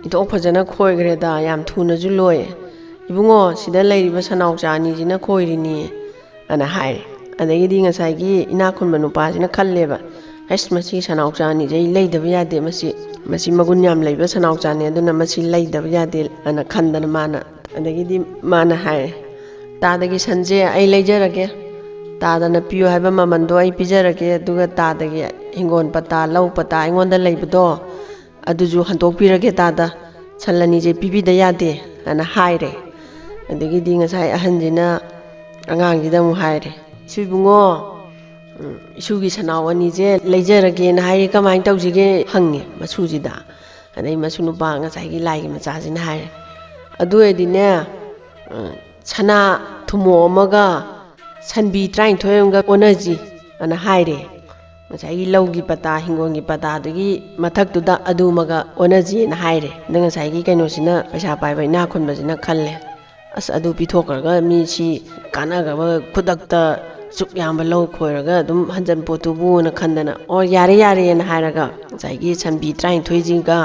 ꯏꯟꯊꯣꯛ ꯐꯖꯅ ꯈꯣꯏꯈ꯭ꯔꯦꯗ, ꯌꯥꯝ ꯊꯨꯅꯁꯨ ꯂꯣꯏ꯫ ꯏꯕꯨꯡꯉꯣ, ꯁꯤꯗ ꯂꯩꯔꯤꯕ ꯁꯟꯅꯥꯎꯆꯥ ꯑꯅꯤꯁꯤꯅ ꯈꯣꯏꯔꯤꯅꯤ" ꯑꯅ ꯍꯥꯏꯔꯦ꯫ ꯑꯗꯒꯤꯗꯤ ꯉꯁꯥꯏꯒꯤ ꯏꯅꯥꯛ ꯈꯨꯟꯕ ꯅꯨꯄꯥꯁꯤꯅ ꯈꯜꯂꯦꯕ, "ꯑꯁ, ꯃꯁꯤ ꯁꯟꯅꯥꯎꯆꯥ ꯑꯅꯤꯁꯦ ꯑꯩ ꯂꯩꯗꯕ ꯌꯥꯗꯦ, ꯃꯁꯤ, ꯃꯁꯤ ꯃꯒꯨꯟ ꯌꯥꯝ ꯂꯩꯕ ꯁꯟꯅꯥꯎꯆꯥꯅꯦ, ꯑꯗꯨꯅ ꯃꯁꯤ ꯂꯩꯗꯕ ꯌꯥꯗꯦ" ꯑꯅ ꯈꯟꯗꯅ ꯃꯥꯅ, ꯑꯗꯒꯤꯗꯤ ꯃꯥꯅ ꯍꯥꯏꯔꯦ, "ꯇꯥꯗꯒꯤ ꯁꯟꯁꯦ ꯑꯩ ꯂꯩꯖꯔꯒꯦ, ꯇꯥꯗꯅ ꯄꯤꯌꯨ ꯍꯥꯏꯕ ꯃꯃꯜꯗꯣ ꯑꯩ ꯄꯤꯖꯔꯒꯦ, ꯑꯗꯨꯒ ꯇꯥꯗꯒꯤ ꯍꯤꯡꯒꯣꯜ ꯄꯇꯥ, ꯂꯧ ꯄꯇꯥ ꯑꯩꯉꯣꯟꯗ ꯂꯩꯕꯗꯣ, ꯑꯗꯨꯁꯨ ꯍꯟꯗꯣꯛꯄꯤꯔꯒꯦ ꯇꯥꯗ, ꯁꯟ ꯑꯅꯤꯁꯦ ꯄꯤꯕꯤꯗ ꯌꯥꯗꯦ" ꯑꯅ ꯍꯥꯏꯔꯦ꯫ ꯑꯗꯒꯤꯗꯤ ꯉꯁꯥꯏ ꯑꯍꯟꯁꯤꯅ ꯑꯉꯥꯡꯁꯤꯗ ꯑꯃꯨꯛ ꯍꯥꯏꯔꯦ, "ꯏꯁꯨ ꯏꯕꯨꯡꯉꯣ, ꯎꯝ, ꯏꯁꯨꯒꯤ ꯁꯅꯥꯎ ꯑꯅꯤꯁꯦ ꯂꯩꯖꯔꯒꯦꯅ ꯍꯥꯏꯔꯦ, ꯀꯃꯥꯏꯅ ꯇꯧꯁꯤꯒꯦ?" ꯍꯪꯉꯦ ꯃꯁꯨꯁꯤꯗ꯫ ꯑꯗꯩ ꯃꯁꯨ ꯅꯨꯄꯥ ꯉꯁꯥꯏꯒꯤ ꯂꯥꯏꯒꯤ ꯃꯆꯥꯁꯤꯅ ꯍꯥꯏꯔꯦ, "ꯑꯗꯨ ꯑꯣꯏꯔꯗꯤꯅꯦ, ꯎꯝ, ꯁꯅꯥ ꯊꯨꯝꯃꯣꯛ ꯑꯃꯒ ꯁꯟꯕꯤ ꯇꯔꯥꯅꯤꯊꯣꯏ ꯑꯃꯒ ꯑꯣꯟꯅꯁꯤ" ꯑꯅ ꯍꯥꯏꯔꯦ꯫ ꯉꯁꯥꯏꯒꯤ ꯂꯧꯒꯤ ꯄꯇꯥ, ꯍꯤꯡꯒꯣꯜꯒꯤ ꯄꯇꯥꯗꯨꯒꯤ ꯃꯊꯛꯇꯨꯗ ꯑꯗꯨꯃꯒ ꯑꯣꯟꯅꯁꯤꯅ ꯍꯥꯏꯔꯦ꯫ ꯑꯗ ꯉꯁꯥꯏꯒꯤ ꯀꯩꯅꯣꯁꯤꯅ, ꯄꯩꯁꯥ ꯄꯥꯏꯕ ꯏꯅꯥꯛ ꯈꯨꯟꯕꯁꯤꯅ ꯈꯜꯂꯦ, "ꯑꯁ, ꯑꯗꯨ ꯄꯤꯊꯣꯛꯈ꯭ꯔꯒ ꯃꯤ ꯁꯤ ꯀꯥꯟꯅꯈ꯭ꯔꯕ, ꯈꯨꯗꯛꯇ ꯁꯨꯛ ꯌꯥꯝꯕ ꯂꯧ ꯈꯣꯏꯔꯒ ꯑꯗꯨꯝ ꯍꯟꯖꯟ ꯄꯣꯠꯇꯨꯕꯨꯅ" ꯈꯟꯗꯅ, "ꯑꯣ, ꯌꯥꯔꯦ, ꯌꯥꯔꯦꯅ" ꯍꯥꯏꯔꯒ ꯉꯁꯥꯏꯒꯤ ꯁꯟꯕꯤ ꯇꯔꯥꯅꯤꯊꯣꯏꯁꯤꯒ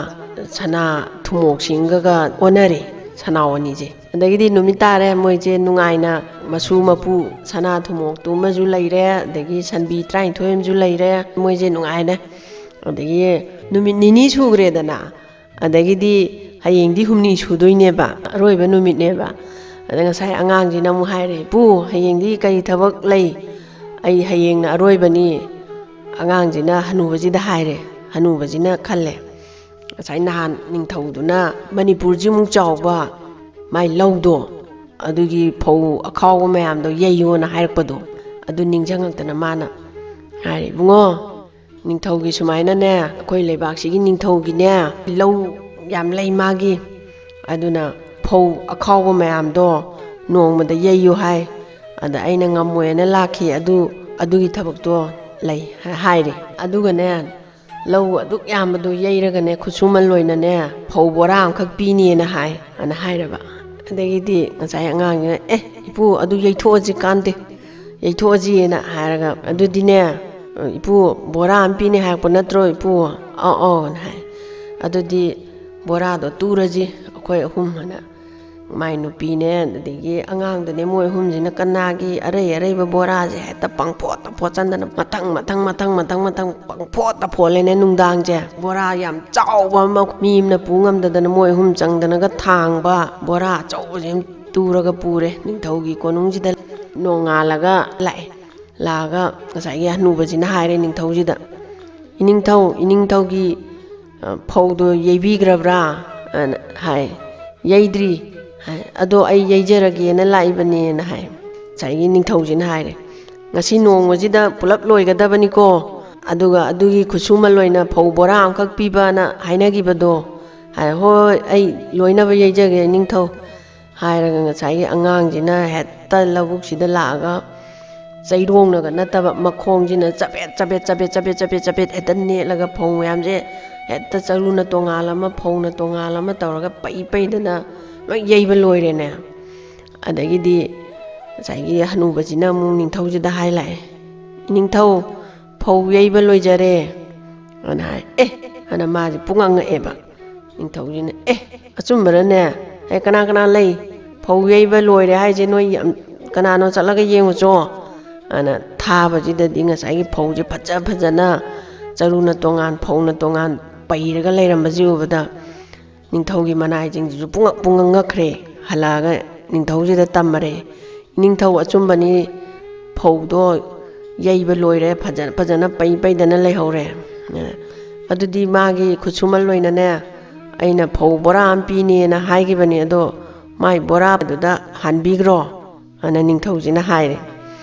ꯁꯅꯥ ꯊꯨꯝꯃꯣꯛꯁꯤꯡꯒꯒ ꯑꯣꯟꯅꯔꯦ, ꯁꯅꯥꯎ ꯑꯅꯤꯁꯦ꯫ ꯑꯗꯒꯤꯗꯤ ꯅꯨꯃꯤꯠ ꯇꯥꯔꯦ, ꯃꯣꯏꯁꯦ ꯅꯨꯡꯉꯥꯏꯅ, ꯃꯁꯨ ꯃꯄꯨ ꯁꯅꯥ ꯊꯨꯝꯃꯣꯛꯇꯨ ꯑꯃꯁꯨ ꯂꯩꯔꯦ, ꯑꯗꯒꯤ ꯁꯟꯕꯤ ꯇꯔꯥꯅꯤꯊꯣꯏ ꯑꯃꯁꯨ ꯂꯩꯔꯦ, ꯃꯣꯏꯁꯦ ꯅꯨꯡꯉꯥꯏꯅ꯫ ꯑꯗꯒꯤ ꯅꯨꯃꯤꯠ ꯅꯤꯅꯤ ꯁꯨꯈ꯭ꯔꯦꯗꯅ, ꯑꯗꯒꯤꯗꯤ ꯍꯌꯦꯡꯗꯤ ꯍꯨꯝꯅꯤ ꯁꯨꯗꯣꯏꯅꯦꯕ, ꯑꯔꯣꯏꯕ ꯅꯨꯃꯤꯠꯅꯦꯕ꯫ ꯑꯗ ꯉꯁꯥꯏ ꯑꯉꯥꯡꯁꯤꯅ ꯑꯃꯨꯛ ꯍꯥꯏꯔꯦ, "ꯏꯄꯨ, ꯍꯌꯦꯡꯗꯤ ꯀꯔꯤ ꯊꯕꯛ ꯂꯩ?" "ꯑꯩ ꯍꯌꯦꯡꯅ ꯑꯔꯣꯏꯕꯅꯤ"꯫ ꯑꯉꯥꯡꯁꯤꯅ ꯍꯅꯨꯕꯁꯤꯗ ꯍꯥꯏꯔꯦ꯫ ꯍꯅꯨꯕꯁꯤꯅ ꯈꯜꯂꯦ, "ꯉꯁꯥꯏ ꯅꯍꯥꯟ ꯅꯤꯡꯊꯧꯗꯨꯅ ꯃꯅꯤꯄꯨꯔꯁꯤꯃꯨꯛ ꯆꯥꯎꯕ ꯃꯥꯏ ꯂꯧꯗꯣ, ꯑꯗꯨꯒꯤ ꯐꯧ ꯑꯈꯥꯎꯕ ꯃꯌꯥꯝꯗꯣ ꯌꯩꯌꯣꯅ ꯍꯥꯏꯔꯛꯄꯗꯣ, ꯑꯗꯨ ꯅꯤꯡꯁꯤꯡꯉꯛꯇꯅ ꯃꯥꯅ ꯍꯥꯏꯔꯦ, 'ꯏꯕꯨꯡꯉꯣ, ꯅꯤꯡꯊꯧꯒꯤ ꯁꯨꯃꯥꯏꯅꯅꯦ, ꯑꯩꯈꯣꯏ ꯂꯩꯕꯥꯛꯁꯤꯒꯤ ꯅꯤꯡꯊꯧꯒꯤꯅꯦ, ꯂꯧ ꯌꯥꯝ ꯂꯩ ꯃꯥꯒꯤ꯫ ꯑꯗꯨꯅ ꯐꯧ ꯑꯈꯥꯎꯕ ꯃꯌꯥꯝꯗꯣ ꯅꯣꯡꯃꯗ ꯌꯩꯌꯨ ꯍꯥꯏ꯫ ꯑꯗ ꯑꯩꯅ ꯉꯝꯃꯣꯏꯅ ꯂꯥꯛꯈꯤ꯫ ꯑꯗꯨ, ꯑꯗꯨꯒꯤ ꯊꯕꯛꯇꯣ ꯂꯩ" ꯍꯥꯏꯔꯦ꯫ ꯑꯗꯨꯒꯅꯦ, "ꯂꯧ ꯑꯗꯨꯛ ꯌꯥꯝꯕꯗꯣ ꯌꯩꯔꯒꯅꯦ, ꯈꯨꯠꯁꯨꯃꯜ ꯑꯣꯏꯅꯅꯦ, ꯐꯧ ꯕꯣꯔꯥ ꯑꯃꯈꯛ ꯄꯤꯅꯦꯅ ꯍꯥꯏ" ꯑꯅ ꯍꯥꯏꯔꯕ꯫ ꯑꯗꯒꯤꯗꯤ ꯉꯁꯥꯏ ꯑꯉꯥꯡꯁꯤꯅ, "ꯑꯦ, ꯏꯄꯨ, ꯑꯗꯨ ꯌꯩꯊꯣꯛꯑꯁꯤ ꯀꯥꯟꯗꯦ, ꯌꯩꯊꯣꯛꯑꯁꯤꯅ" ꯍꯥꯏꯔꯒ, "ꯑꯗꯨꯗꯤꯅꯦ, ꯏꯄꯨ, ꯕꯣꯔꯥ ꯑꯃ ꯄꯤꯅꯤ ꯍꯥꯏꯔꯛꯄ ꯅꯠꯇ꯭ꯔꯣ, ꯏꯄꯨ?" "ꯑꯧ, ꯑꯧ" ꯑꯅ ꯍꯥꯏ꯫ "ꯑꯗꯨꯗꯤ ꯕꯣꯔꯥꯗꯣ ꯇꯨꯔꯁꯤ ꯑꯩꯈꯣꯏ ꯑꯍꯨꯝ" ꯑꯅ, ꯃꯥꯏ ꯅꯨꯄꯤꯅꯦ, ꯑꯗꯒꯤ ꯑꯉꯥꯡꯗꯨꯅꯦ, ꯃꯣꯏ ꯑꯍꯨꯝꯁꯤꯅ ꯀꯅꯥꯒꯤ ꯑꯔꯩ ꯑꯔꯩꯕ ꯕꯣꯔꯥꯁꯦ ꯍꯦꯛꯇ ꯄꯪꯐꯣꯠꯇ ꯐꯣꯠꯆꯟꯗꯅ, ꯃꯊꯪ ꯃꯊꯪ ꯃꯊꯪ ꯃꯊꯪ ꯃꯊꯪ ꯄꯪꯐꯣꯠꯇ ꯐꯣꯠꯂꯦꯅꯦ ꯅꯨꯡꯗꯥꯡꯁꯦ꯫ ꯕꯣꯔꯥ ꯌꯥꯝ ꯆꯥꯎꯕ ꯑꯃ ꯃꯤ ꯑꯃꯅ ꯄꯨ ꯉꯝꯗꯗꯅ ꯃꯣꯏ ꯑꯍꯨꯝ ꯆꯪꯗꯅꯒ ꯊꯥꯡꯕ ꯕꯣꯔꯥ ꯑꯆꯧꯕꯁꯦ ꯑꯃ ꯇꯨꯔꯒ ꯄꯨꯔꯦ ꯅꯤꯡꯊꯧꯒꯤ ꯀꯣꯅꯨꯡꯁꯤꯗ꯫ ꯅꯣꯡꯉꯥꯜꯂꯒ ꯂꯥꯛꯑꯦ꯫ ꯂꯥꯛꯑꯒ ꯉꯁꯥꯏꯒꯤ ꯍꯅꯨꯕꯁꯤꯅ ꯍꯥꯏꯔꯦ ꯅꯤꯡꯊꯧꯁꯤꯗ, "ꯏꯅꯤꯡꯊꯧ, ꯏꯅꯤꯡꯊꯧꯒꯤ, ꯑ, ꯐꯧꯗꯣ ꯌꯩꯕꯤꯈ꯭ꯔꯕ꯭ꯔꯥ?" ꯑꯅ ꯍꯥꯏ꯫ "ꯌꯩꯗ꯭ꯔꯤ" ꯍꯥꯏ꯫ "ꯑꯗꯣ ꯑꯩ ꯌꯩꯖꯔꯒꯦꯅ ꯂꯥꯛꯏꯕꯅꯦꯅ" ꯍꯥꯏ꯫ ꯉꯁꯥꯏꯒꯤ ꯅꯤꯡꯊꯧꯁꯤꯅ ꯍꯥꯏꯔꯦ, "ꯉꯁꯤ ꯅꯣꯡꯃꯁꯤꯗ ꯄꯨꯂꯞ ꯂꯣꯏꯒꯗꯕꯅꯤꯀꯣ, ꯑꯗꯨꯒ ꯑꯗꯨꯒꯤ ꯈꯨꯠꯁꯨꯃꯜ ꯑꯣꯏꯅ ꯐꯧ ꯕꯣꯔꯥ ꯑꯃꯈꯛ ꯄꯤꯕꯅ ꯍꯥꯏꯅꯈꯤꯕꯗꯣ" ꯍꯥꯏ꯫ "ꯍꯣꯏ, ꯍꯣꯏ, ꯑꯩ ꯂꯣꯏꯅꯕ ꯌꯩꯖꯒꯦ ꯅꯤꯡꯊꯧ" ꯍꯥꯏꯔꯒ ꯉꯁꯥꯏꯒꯤ ꯑꯉꯥꯡꯁꯤꯅ ꯍꯦꯛꯇ ꯂꯧꯕꯨꯛꯁꯤꯗ ꯂꯥꯛꯑꯒ ꯆꯩꯔꯣꯡꯅꯒ ꯅꯠꯇꯕ ꯃꯈꯣꯡꯁꯤꯅ ꯆꯕꯦꯠ ꯆꯕꯦꯠ ꯆꯕꯦꯠ ꯆꯕꯦꯠ ꯆꯕꯦꯠ ꯆꯕꯦꯠ ꯍꯦꯛꯇ ꯅꯦꯠꯂꯒ ꯐꯧ ꯃꯌꯥꯝꯁꯦ ꯍꯦꯛꯇ ꯆꯔꯨꯅ ꯇꯣꯉꯥꯜ ꯑꯃ, ꯐꯧꯅ ꯇꯣꯉꯥꯜ ꯑꯃ ꯇꯧꯔꯒ ꯄꯩ ꯄꯩꯗꯅ ꯂꯣꯏ ꯌꯩꯕ ꯂꯣꯏꯔꯦꯅꯦ꯫ ꯑꯗꯒꯤꯗꯤ ꯉꯁꯥꯏꯒꯤ ꯍꯅꯨꯕꯁꯤꯅ ꯑꯃꯨꯛ ꯅꯤꯡꯊꯧꯁꯤꯗ ꯍꯥꯏ ꯂꯥꯛꯑꯦ, "ꯅꯤꯡꯊꯧ, ꯐꯧ ꯌꯩꯕ ꯂꯣꯏꯖꯔꯦ" ꯑꯅ ꯍꯥꯏ꯫ "ꯑꯦ!" ꯑꯅ ꯃꯥꯁꯦ ꯄꯨꯡꯉꯛ ꯉꯛꯑꯦꯕ꯫ ꯅꯤꯡꯊꯧꯁꯤꯅ, "ꯑꯦ, ꯑꯆꯨꯝꯕꯔꯅꯦ? ꯑꯦ, ꯀꯅꯥ ꯀꯅꯥ ꯂꯩ? ꯐꯧ ꯌꯩꯕ ꯂꯣꯏꯔꯦ ꯍꯥꯏꯁꯦ ꯅꯣꯏ ꯌꯥꯝ-, ꯀꯅꯥꯅꯣ ꯆꯠꯂꯒ ꯌꯦꯡꯉꯨꯆꯣ" ꯑꯅ ꯊꯥꯕꯁꯤꯗꯗꯤ ꯉꯁꯥꯏꯒꯤ ꯐꯧꯁꯦ ꯐꯖ ꯐꯖꯅ ꯆꯔꯨꯅ ꯇꯣꯉꯥꯟ, ꯐꯧꯅ ꯇꯣꯉꯥꯟ ꯄꯩꯔꯒ ꯂꯩꯔꯝꯕꯁꯤ ꯎꯕꯗ ꯅꯤꯡꯊꯧꯒꯤ ꯃꯅꯥꯏꯁꯤꯡꯁꯤꯁꯨ ꯄꯨꯡꯉꯛ ꯄꯨꯡꯉꯛ ꯉꯛꯈ꯭ꯔꯦ꯫ ꯍꯜꯂꯛꯑꯒ ꯅꯤꯡꯊꯧꯁꯤꯗ ꯇꯝꯃꯔꯦ, "ꯅꯤꯡꯊꯧ, ꯑꯆꯨꯝꯕꯅꯤ, ꯐꯧꯗꯣ ꯌꯩꯕ ꯂꯣꯏꯔꯦ, ꯐꯖ ꯐꯖꯅ ꯄꯩ ꯄꯩꯗꯅ ꯂꯩꯍꯧꯔꯦ꯫ ꯑꯗꯨꯗꯤ ꯃꯥꯒꯤ ꯈꯨꯠꯁꯨꯃꯜ ꯑꯣꯏꯅꯅꯦ, ꯑꯩꯅ ꯐꯧ ꯕꯣꯔꯥ ꯑꯃ ꯄꯤꯅꯦꯅ ꯍꯥꯏꯈꯤꯕꯅꯤ, ꯑꯗꯣ ꯃꯥꯏ ꯕꯣꯔꯥꯗꯨꯗ ꯍꯥꯟꯕꯤꯈ꯭ꯔꯣ, ꯑꯅ ꯅꯤꯡꯊꯧꯁꯤꯅ ꯍꯥꯏꯔꯦ꯫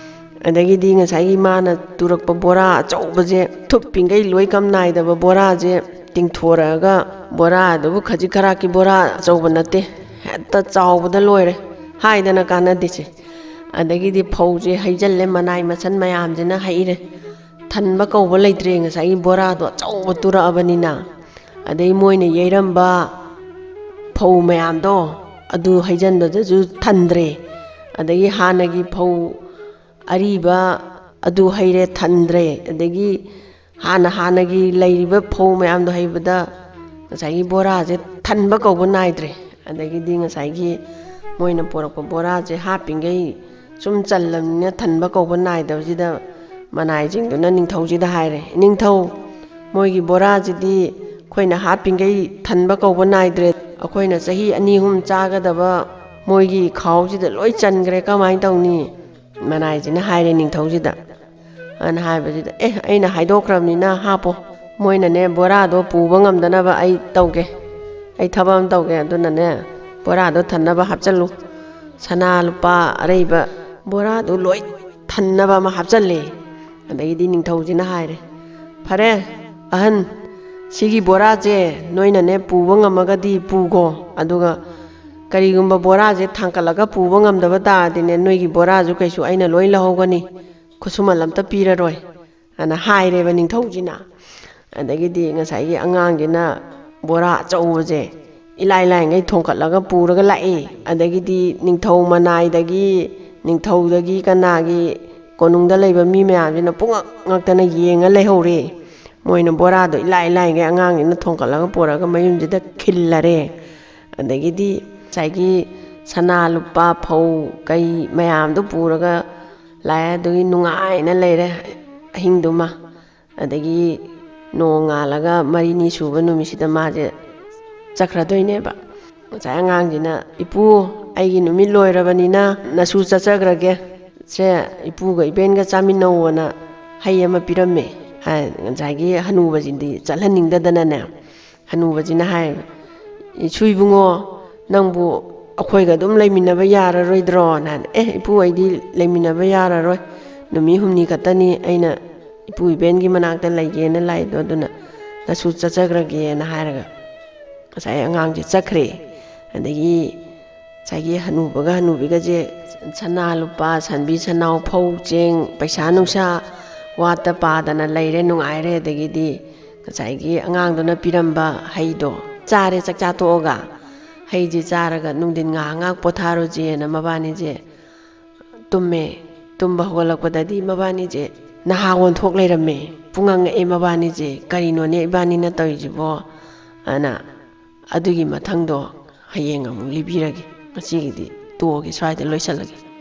ꯑꯗꯒꯤꯗꯤ ꯉꯁꯥꯏꯒꯤ ꯃꯥꯅ ꯇꯨꯔꯛꯄ ꯕꯣꯔꯥ ꯑꯆꯧꯕꯁꯦ, ꯊꯨꯞꯄꯤꯈꯩ ꯂꯣꯏ ꯀꯝ ꯅꯥꯏꯗꯕ ꯕꯣꯔꯥꯁꯦ ꯇꯤꯡꯊꯣꯔꯛꯑꯒ, ꯕꯣꯔꯥꯗꯨꯕꯨ ꯈꯖꯤꯛ ꯈꯔꯥꯛꯀꯤ ꯕꯣꯔꯥ ꯑꯆꯧꯕ ꯅꯠꯇꯦ, ꯍꯦꯛꯇ ꯆꯥꯎꯕꯗ ꯂꯣꯏꯔꯦ, ꯍꯥꯏꯗꯅ ꯀꯥꯟꯅꯗꯦꯁꯦ꯫ ꯑꯗꯒꯤꯗꯤ ꯐꯧꯁꯦ ꯍꯩꯖꯜꯂꯦ, ꯃꯅꯥꯏ ꯃꯁꯟ ꯃꯌꯥꯝꯁꯤꯅ ꯍꯩꯔꯦ꯫ ꯊꯟꯕ ꯀꯧꯕ ꯂꯩꯇ꯭ꯔꯦ, ꯉꯁꯥꯏꯒꯤ ꯕꯣꯔꯥꯗꯣ ꯑꯆꯧꯕ ꯇꯨꯔꯛꯑꯕꯅꯤꯅ꯫ ꯑꯗꯩ ꯃꯣꯏꯅ ꯌꯩꯔꯝꯕ ꯐꯧ ꯃꯌꯥꯝꯗꯣ, ꯑꯗꯨ ꯍꯩꯖꯟꯕꯗꯁꯨ ꯊꯟꯗ꯭ꯔꯦ꯫ ꯑꯗꯒꯤ ꯍꯥꯟꯅꯒꯤ ꯐꯧ ꯑꯔꯤꯕ ꯑꯗꯨ ꯍꯩꯔꯦ, ꯊꯟꯗ꯭ꯔꯦ꯫ ꯑꯗꯒꯤ ꯍꯥꯟꯅ ꯍꯥꯟꯅꯒꯤ ꯂꯩꯔꯤꯕ ꯐꯧ ꯃꯌꯥꯝꯗꯣ ꯍꯩꯕꯗ ꯉꯁꯥꯏꯒꯤ ꯕꯣꯔꯥꯁꯦ ꯊꯟꯕ ꯀꯧꯕ ꯅꯥꯏꯗ꯭ꯔꯦ꯫ ꯑꯗꯒꯤꯗꯤ ꯉꯁꯥꯏꯒꯤ ꯃꯣꯏꯅ ꯄꯣꯔꯛꯄ ꯕꯣꯔꯥꯁꯦ ꯍꯥꯞꯄꯤꯉꯩ ꯁꯨꯝ ꯆꯜꯂꯕꯅꯤꯅ ꯊꯟꯕ ꯀꯧꯕ ꯅꯥꯏꯗꯕꯁꯤꯗ, ꯃꯅꯥꯏꯁꯤꯡꯗꯨꯅ ꯅꯤꯡꯊꯧꯁꯤꯗ ꯍꯥꯏꯔꯦ, "ꯅꯤꯡꯊꯧ, ꯃꯣꯏꯒꯤ ꯕꯣꯔꯥꯁꯤꯗꯤ ꯑꯩꯈꯣꯏꯅ ꯍꯥꯞꯄꯤꯉꯩ ꯊꯟꯕ ꯀꯧꯕ ꯅꯥꯏꯗ꯭ꯔꯦ꯫ ꯑꯩꯈꯣꯏꯅ ꯆꯍꯤ ꯑꯅꯤ ꯑꯍꯨꯝ ꯆꯥꯒꯗꯕ ꯃꯣꯏꯒꯤ ꯈꯥꯎꯁꯤꯗ ꯂꯣꯏ ꯆꯟꯈ꯭ꯔꯦ, ꯀꯃꯥꯏꯅ ꯇꯧꯅꯤ?" ꯃꯅꯥꯏꯁꯤꯅ ꯍꯥꯏꯔꯦ ꯅꯤꯡꯊꯧꯁꯤꯗ꯫ ꯑꯗꯨꯅ ꯍꯥꯏꯕꯁꯤꯗ, "ꯑꯦ, ꯑꯩꯅ ꯍꯥꯏꯗꯣꯛꯈ꯭ꯔꯕꯅꯤꯅ ꯍꯥꯞꯄꯣ꯫ ꯃꯣꯏꯅꯅꯦ ꯕꯣꯔꯥꯗꯣ ꯄꯨꯕ ꯉꯝꯗꯅꯕ ꯑꯩ ꯇꯧꯒꯦ꯫ ꯑꯩ ꯊꯕꯛ ꯑꯃ ꯇꯧꯒꯦ꯫ ꯑꯗꯨꯅꯅꯦ ꯕꯣꯔꯥꯗꯣ ꯊꯟꯅꯕ ꯍꯥꯞꯆꯜꯂꯨ꯫" ꯁꯅꯥ ꯂꯨꯄꯥ ꯑꯔꯩꯕ ꯕꯣꯔꯥꯗꯨ ꯂꯣꯏ ꯊꯟꯅꯕ ꯑꯃ ꯍꯥꯞꯆꯜꯂꯦ꯫ ꯑꯗꯒꯤꯗꯤ ꯅꯤꯡꯊꯧꯁꯤꯅ ꯍꯥꯏꯔꯦ, "ꯐꯔꯦ ꯑꯍꯟ, ꯁꯤꯒꯤ ꯕꯣꯔꯥꯁꯦ ꯅꯣꯏꯅꯅꯦ ꯄꯨꯕ ꯉꯝꯃꯒꯗꯤ ꯄꯨꯈꯣ, ꯑꯗꯨꯒ ꯀꯔꯤꯒꯨꯝꯕ ꯕꯣꯔꯥꯁꯦ ꯊꯥꯡꯀꯠꯂꯒ ꯄꯨꯕ ꯉꯝꯗꯕ ꯇꯥꯔꯗꯤꯅꯦ, ꯅꯣꯏꯒꯤ ꯕꯣꯔꯥꯁꯨ ꯀꯩꯁꯨ ꯑꯩꯅ ꯂꯣꯏ ꯂꯧꯍꯧꯒꯅꯤ, ꯈꯨꯠꯁꯨꯃꯟ ꯑꯝꯇ ꯄꯤꯔꯔꯣꯏ" ꯑꯅ ꯍꯥꯏꯔꯦꯕ ꯅꯤꯡꯊꯧꯁꯤꯅ꯫ ꯑꯗꯒꯤꯗꯤ ꯉꯁꯥꯏꯒꯤ ꯑꯉꯥꯡꯁꯤꯅ ꯕꯣꯔꯥ ꯑꯆꯧꯕꯁꯦ ꯏꯂꯥꯏ ꯂꯥꯏꯉꯩ ꯊꯣꯡꯀꯠꯂꯒ ꯄꯨꯔꯒ ꯂꯥꯛꯏ꯫ ꯑꯗꯒꯤꯗꯤ ꯅꯤꯡꯊꯧ ꯃꯅꯥꯏꯗꯒꯤ, ꯅꯤꯡꯊꯧꯗꯒꯤ ꯀꯅꯥꯒꯤ ꯀꯣꯅꯨꯡꯗ ꯂꯩꯕ ꯃꯤ ꯃꯌꯥꯝꯁꯤꯅ ꯄꯨꯡꯉꯛ ꯉꯛꯇꯅ ꯌꯦꯡꯉ ꯂꯩꯍꯧꯔꯦ꯫ ꯃꯣꯏꯅ ꯕꯣꯔꯥꯗꯣ ꯏꯂꯥꯏ ꯂꯥꯏꯉꯩ ꯑꯉꯥꯡꯁꯤꯅ ꯊꯣꯡꯀꯠꯂꯒ ꯄꯨꯔꯒ ꯃꯌꯨꯝꯁꯤꯗ ꯈꯤꯜꯂꯔꯦ꯫ ꯑꯗꯒꯤꯗꯤ ꯉꯁꯥꯏꯒꯤ ꯁꯅꯥ ꯂꯨꯄꯥ ꯐꯧ ꯀꯩ ꯃꯌꯥꯝꯗꯨ ꯄꯨꯔꯒ ꯂꯥꯛꯑꯦ꯫ ꯑꯗꯨꯒꯤ ꯅꯨꯡꯉꯥꯏꯅ ꯂꯩꯔꯦ ꯑꯍꯤꯡꯗꯨꯃ꯫ ꯑꯗꯒꯤ ꯅꯣꯡꯉꯥꯜꯂꯒ ꯃꯔꯤꯅꯤ ꯁꯨꯕ ꯅꯨꯃꯤꯠꯁꯤꯗ ꯃꯥꯁꯦ ꯆꯠꯈ꯭ꯔꯗꯣꯏꯅꯦꯕ꯫ ꯉꯁꯥꯏ ꯑꯉꯥꯡꯁꯤꯅ, "ꯏꯄꯨ, ꯑꯩꯒꯤ ꯅꯨꯃꯤꯠ ꯂꯣꯏꯔꯕꯅꯤꯅ ꯅꯁꯨ ꯆꯠꯆꯈ꯭ꯔꯒꯦ, ꯁꯦ, ꯏꯄꯨꯒ ꯏꯕꯦꯟꯒ ꯆꯥꯃꯤꯟꯅꯧꯑꯅ ꯍꯩ ꯑꯃ ꯄꯤꯔꯝꯃꯦ꯫ ꯍꯥꯏ, ꯉꯁꯥꯏꯒꯤ ꯍꯅꯨꯕꯁꯤꯗꯤ ꯆꯠꯍꯟꯅꯤꯡꯗꯗꯅꯅꯦ, ꯍꯅꯨꯕꯁꯤꯅ ꯍꯥꯏ, "ꯏꯁꯨ ꯏꯕꯨꯡꯉꯣ, ꯅꯪꯕꯨ ꯑꯩꯈꯣꯏꯒ ꯑꯗꯨꯝ ꯂꯩꯃꯤꯟꯅꯕ ꯌꯥꯔꯔꯣꯏꯗ꯭ꯔꯣꯅ?" ꯍꯥꯏꯅ, "ꯑꯦ ꯏꯄꯨ, ꯑꯩꯗꯤ ꯂꯩꯃꯤꯟꯅꯕ ꯌꯥꯔꯔꯣꯏ, ꯅꯨꯃꯤꯠ ꯍꯨꯝꯅꯤ ꯈꯛꯇꯅꯤ ꯑꯩꯅ ꯏꯄꯨ ꯏꯕꯦꯟꯒꯤ ꯃꯅꯥꯛꯇ ꯂꯩꯒꯦꯅ ꯂꯥꯛꯏꯗꯣ, ꯑꯗꯨꯅ ꯅꯁꯨ ꯆꯠꯆꯈ꯭ꯔꯒꯦꯅ" ꯍꯥꯏꯔꯒ ꯉꯁꯥꯏ ꯑꯉꯥꯡꯁꯦ ꯆꯠꯈ꯭ꯔꯦ꯫ ꯑꯗꯒꯤ ꯉꯁꯥꯏꯒꯤ ꯍꯅꯨꯕꯒ ꯍꯅꯨꯕꯤꯒꯁꯦ ꯁꯅꯥ ꯂꯨꯄꯥ, ꯁꯟꯕꯤ ꯁꯟꯅꯥꯎ, ꯐꯧ ꯆꯦꯡ, ꯄꯩꯁꯥ ꯅꯨꯡꯁꯥ ꯋꯥꯠꯇ ꯄꯥꯗꯅ ꯂꯩꯔꯦ, ꯅꯨꯡꯉꯥꯏꯔꯦ꯫ ꯑꯗꯒꯤꯗꯤ ꯉꯁꯥꯏꯒꯤ ꯑꯉꯥꯡꯗꯨꯅ ꯄꯤꯔꯝꯕ ꯍꯩꯗꯣ ꯆꯥꯔꯦ, ꯆꯥꯛꯆꯥ ꯇꯣꯛꯑꯒ ꯍꯩꯁꯦ ꯆꯥꯔꯒ ꯅꯨꯡꯊꯤꯟ ꯉꯥꯏꯍꯥꯛ ꯉꯥꯏꯍꯥꯛ ꯄꯣꯊꯥꯔꯨꯁꯦꯅ ꯃꯕꯥꯅꯤꯁꯦ ꯇꯨꯝꯃꯦ꯫ ꯇꯨꯝꯕ ꯍꯧꯒꯠꯂꯛꯄꯗꯗꯤ ꯃꯕꯥꯅꯤꯁꯦ ꯅꯍꯥ ꯑꯣꯟꯊꯣꯛ ꯂꯩꯔꯝꯃꯦ꯫ ꯄꯨꯡꯉꯪ ꯉꯛꯑꯦ ꯃꯕꯥꯅꯤꯁꯦ, "ꯀꯔꯤꯅꯣꯅꯦ ꯏꯕꯥꯅꯤꯅ ꯇꯧꯔꯤꯁꯤꯕꯣ?" ꯑꯅ ꯑꯗꯨꯒꯤ ꯃꯊꯪꯗꯣ ꯍꯌꯦꯡ ꯑꯃꯨꯛ ꯂꯤꯕꯤꯔꯒꯦ꯫ ꯉꯁꯤꯒꯤꯗꯤ ꯇꯣꯛꯑꯒꯦ, ꯁ꯭ꯋꯥꯏꯗ ꯂꯣꯏꯁꯤꯜꯂꯒꯦ꯫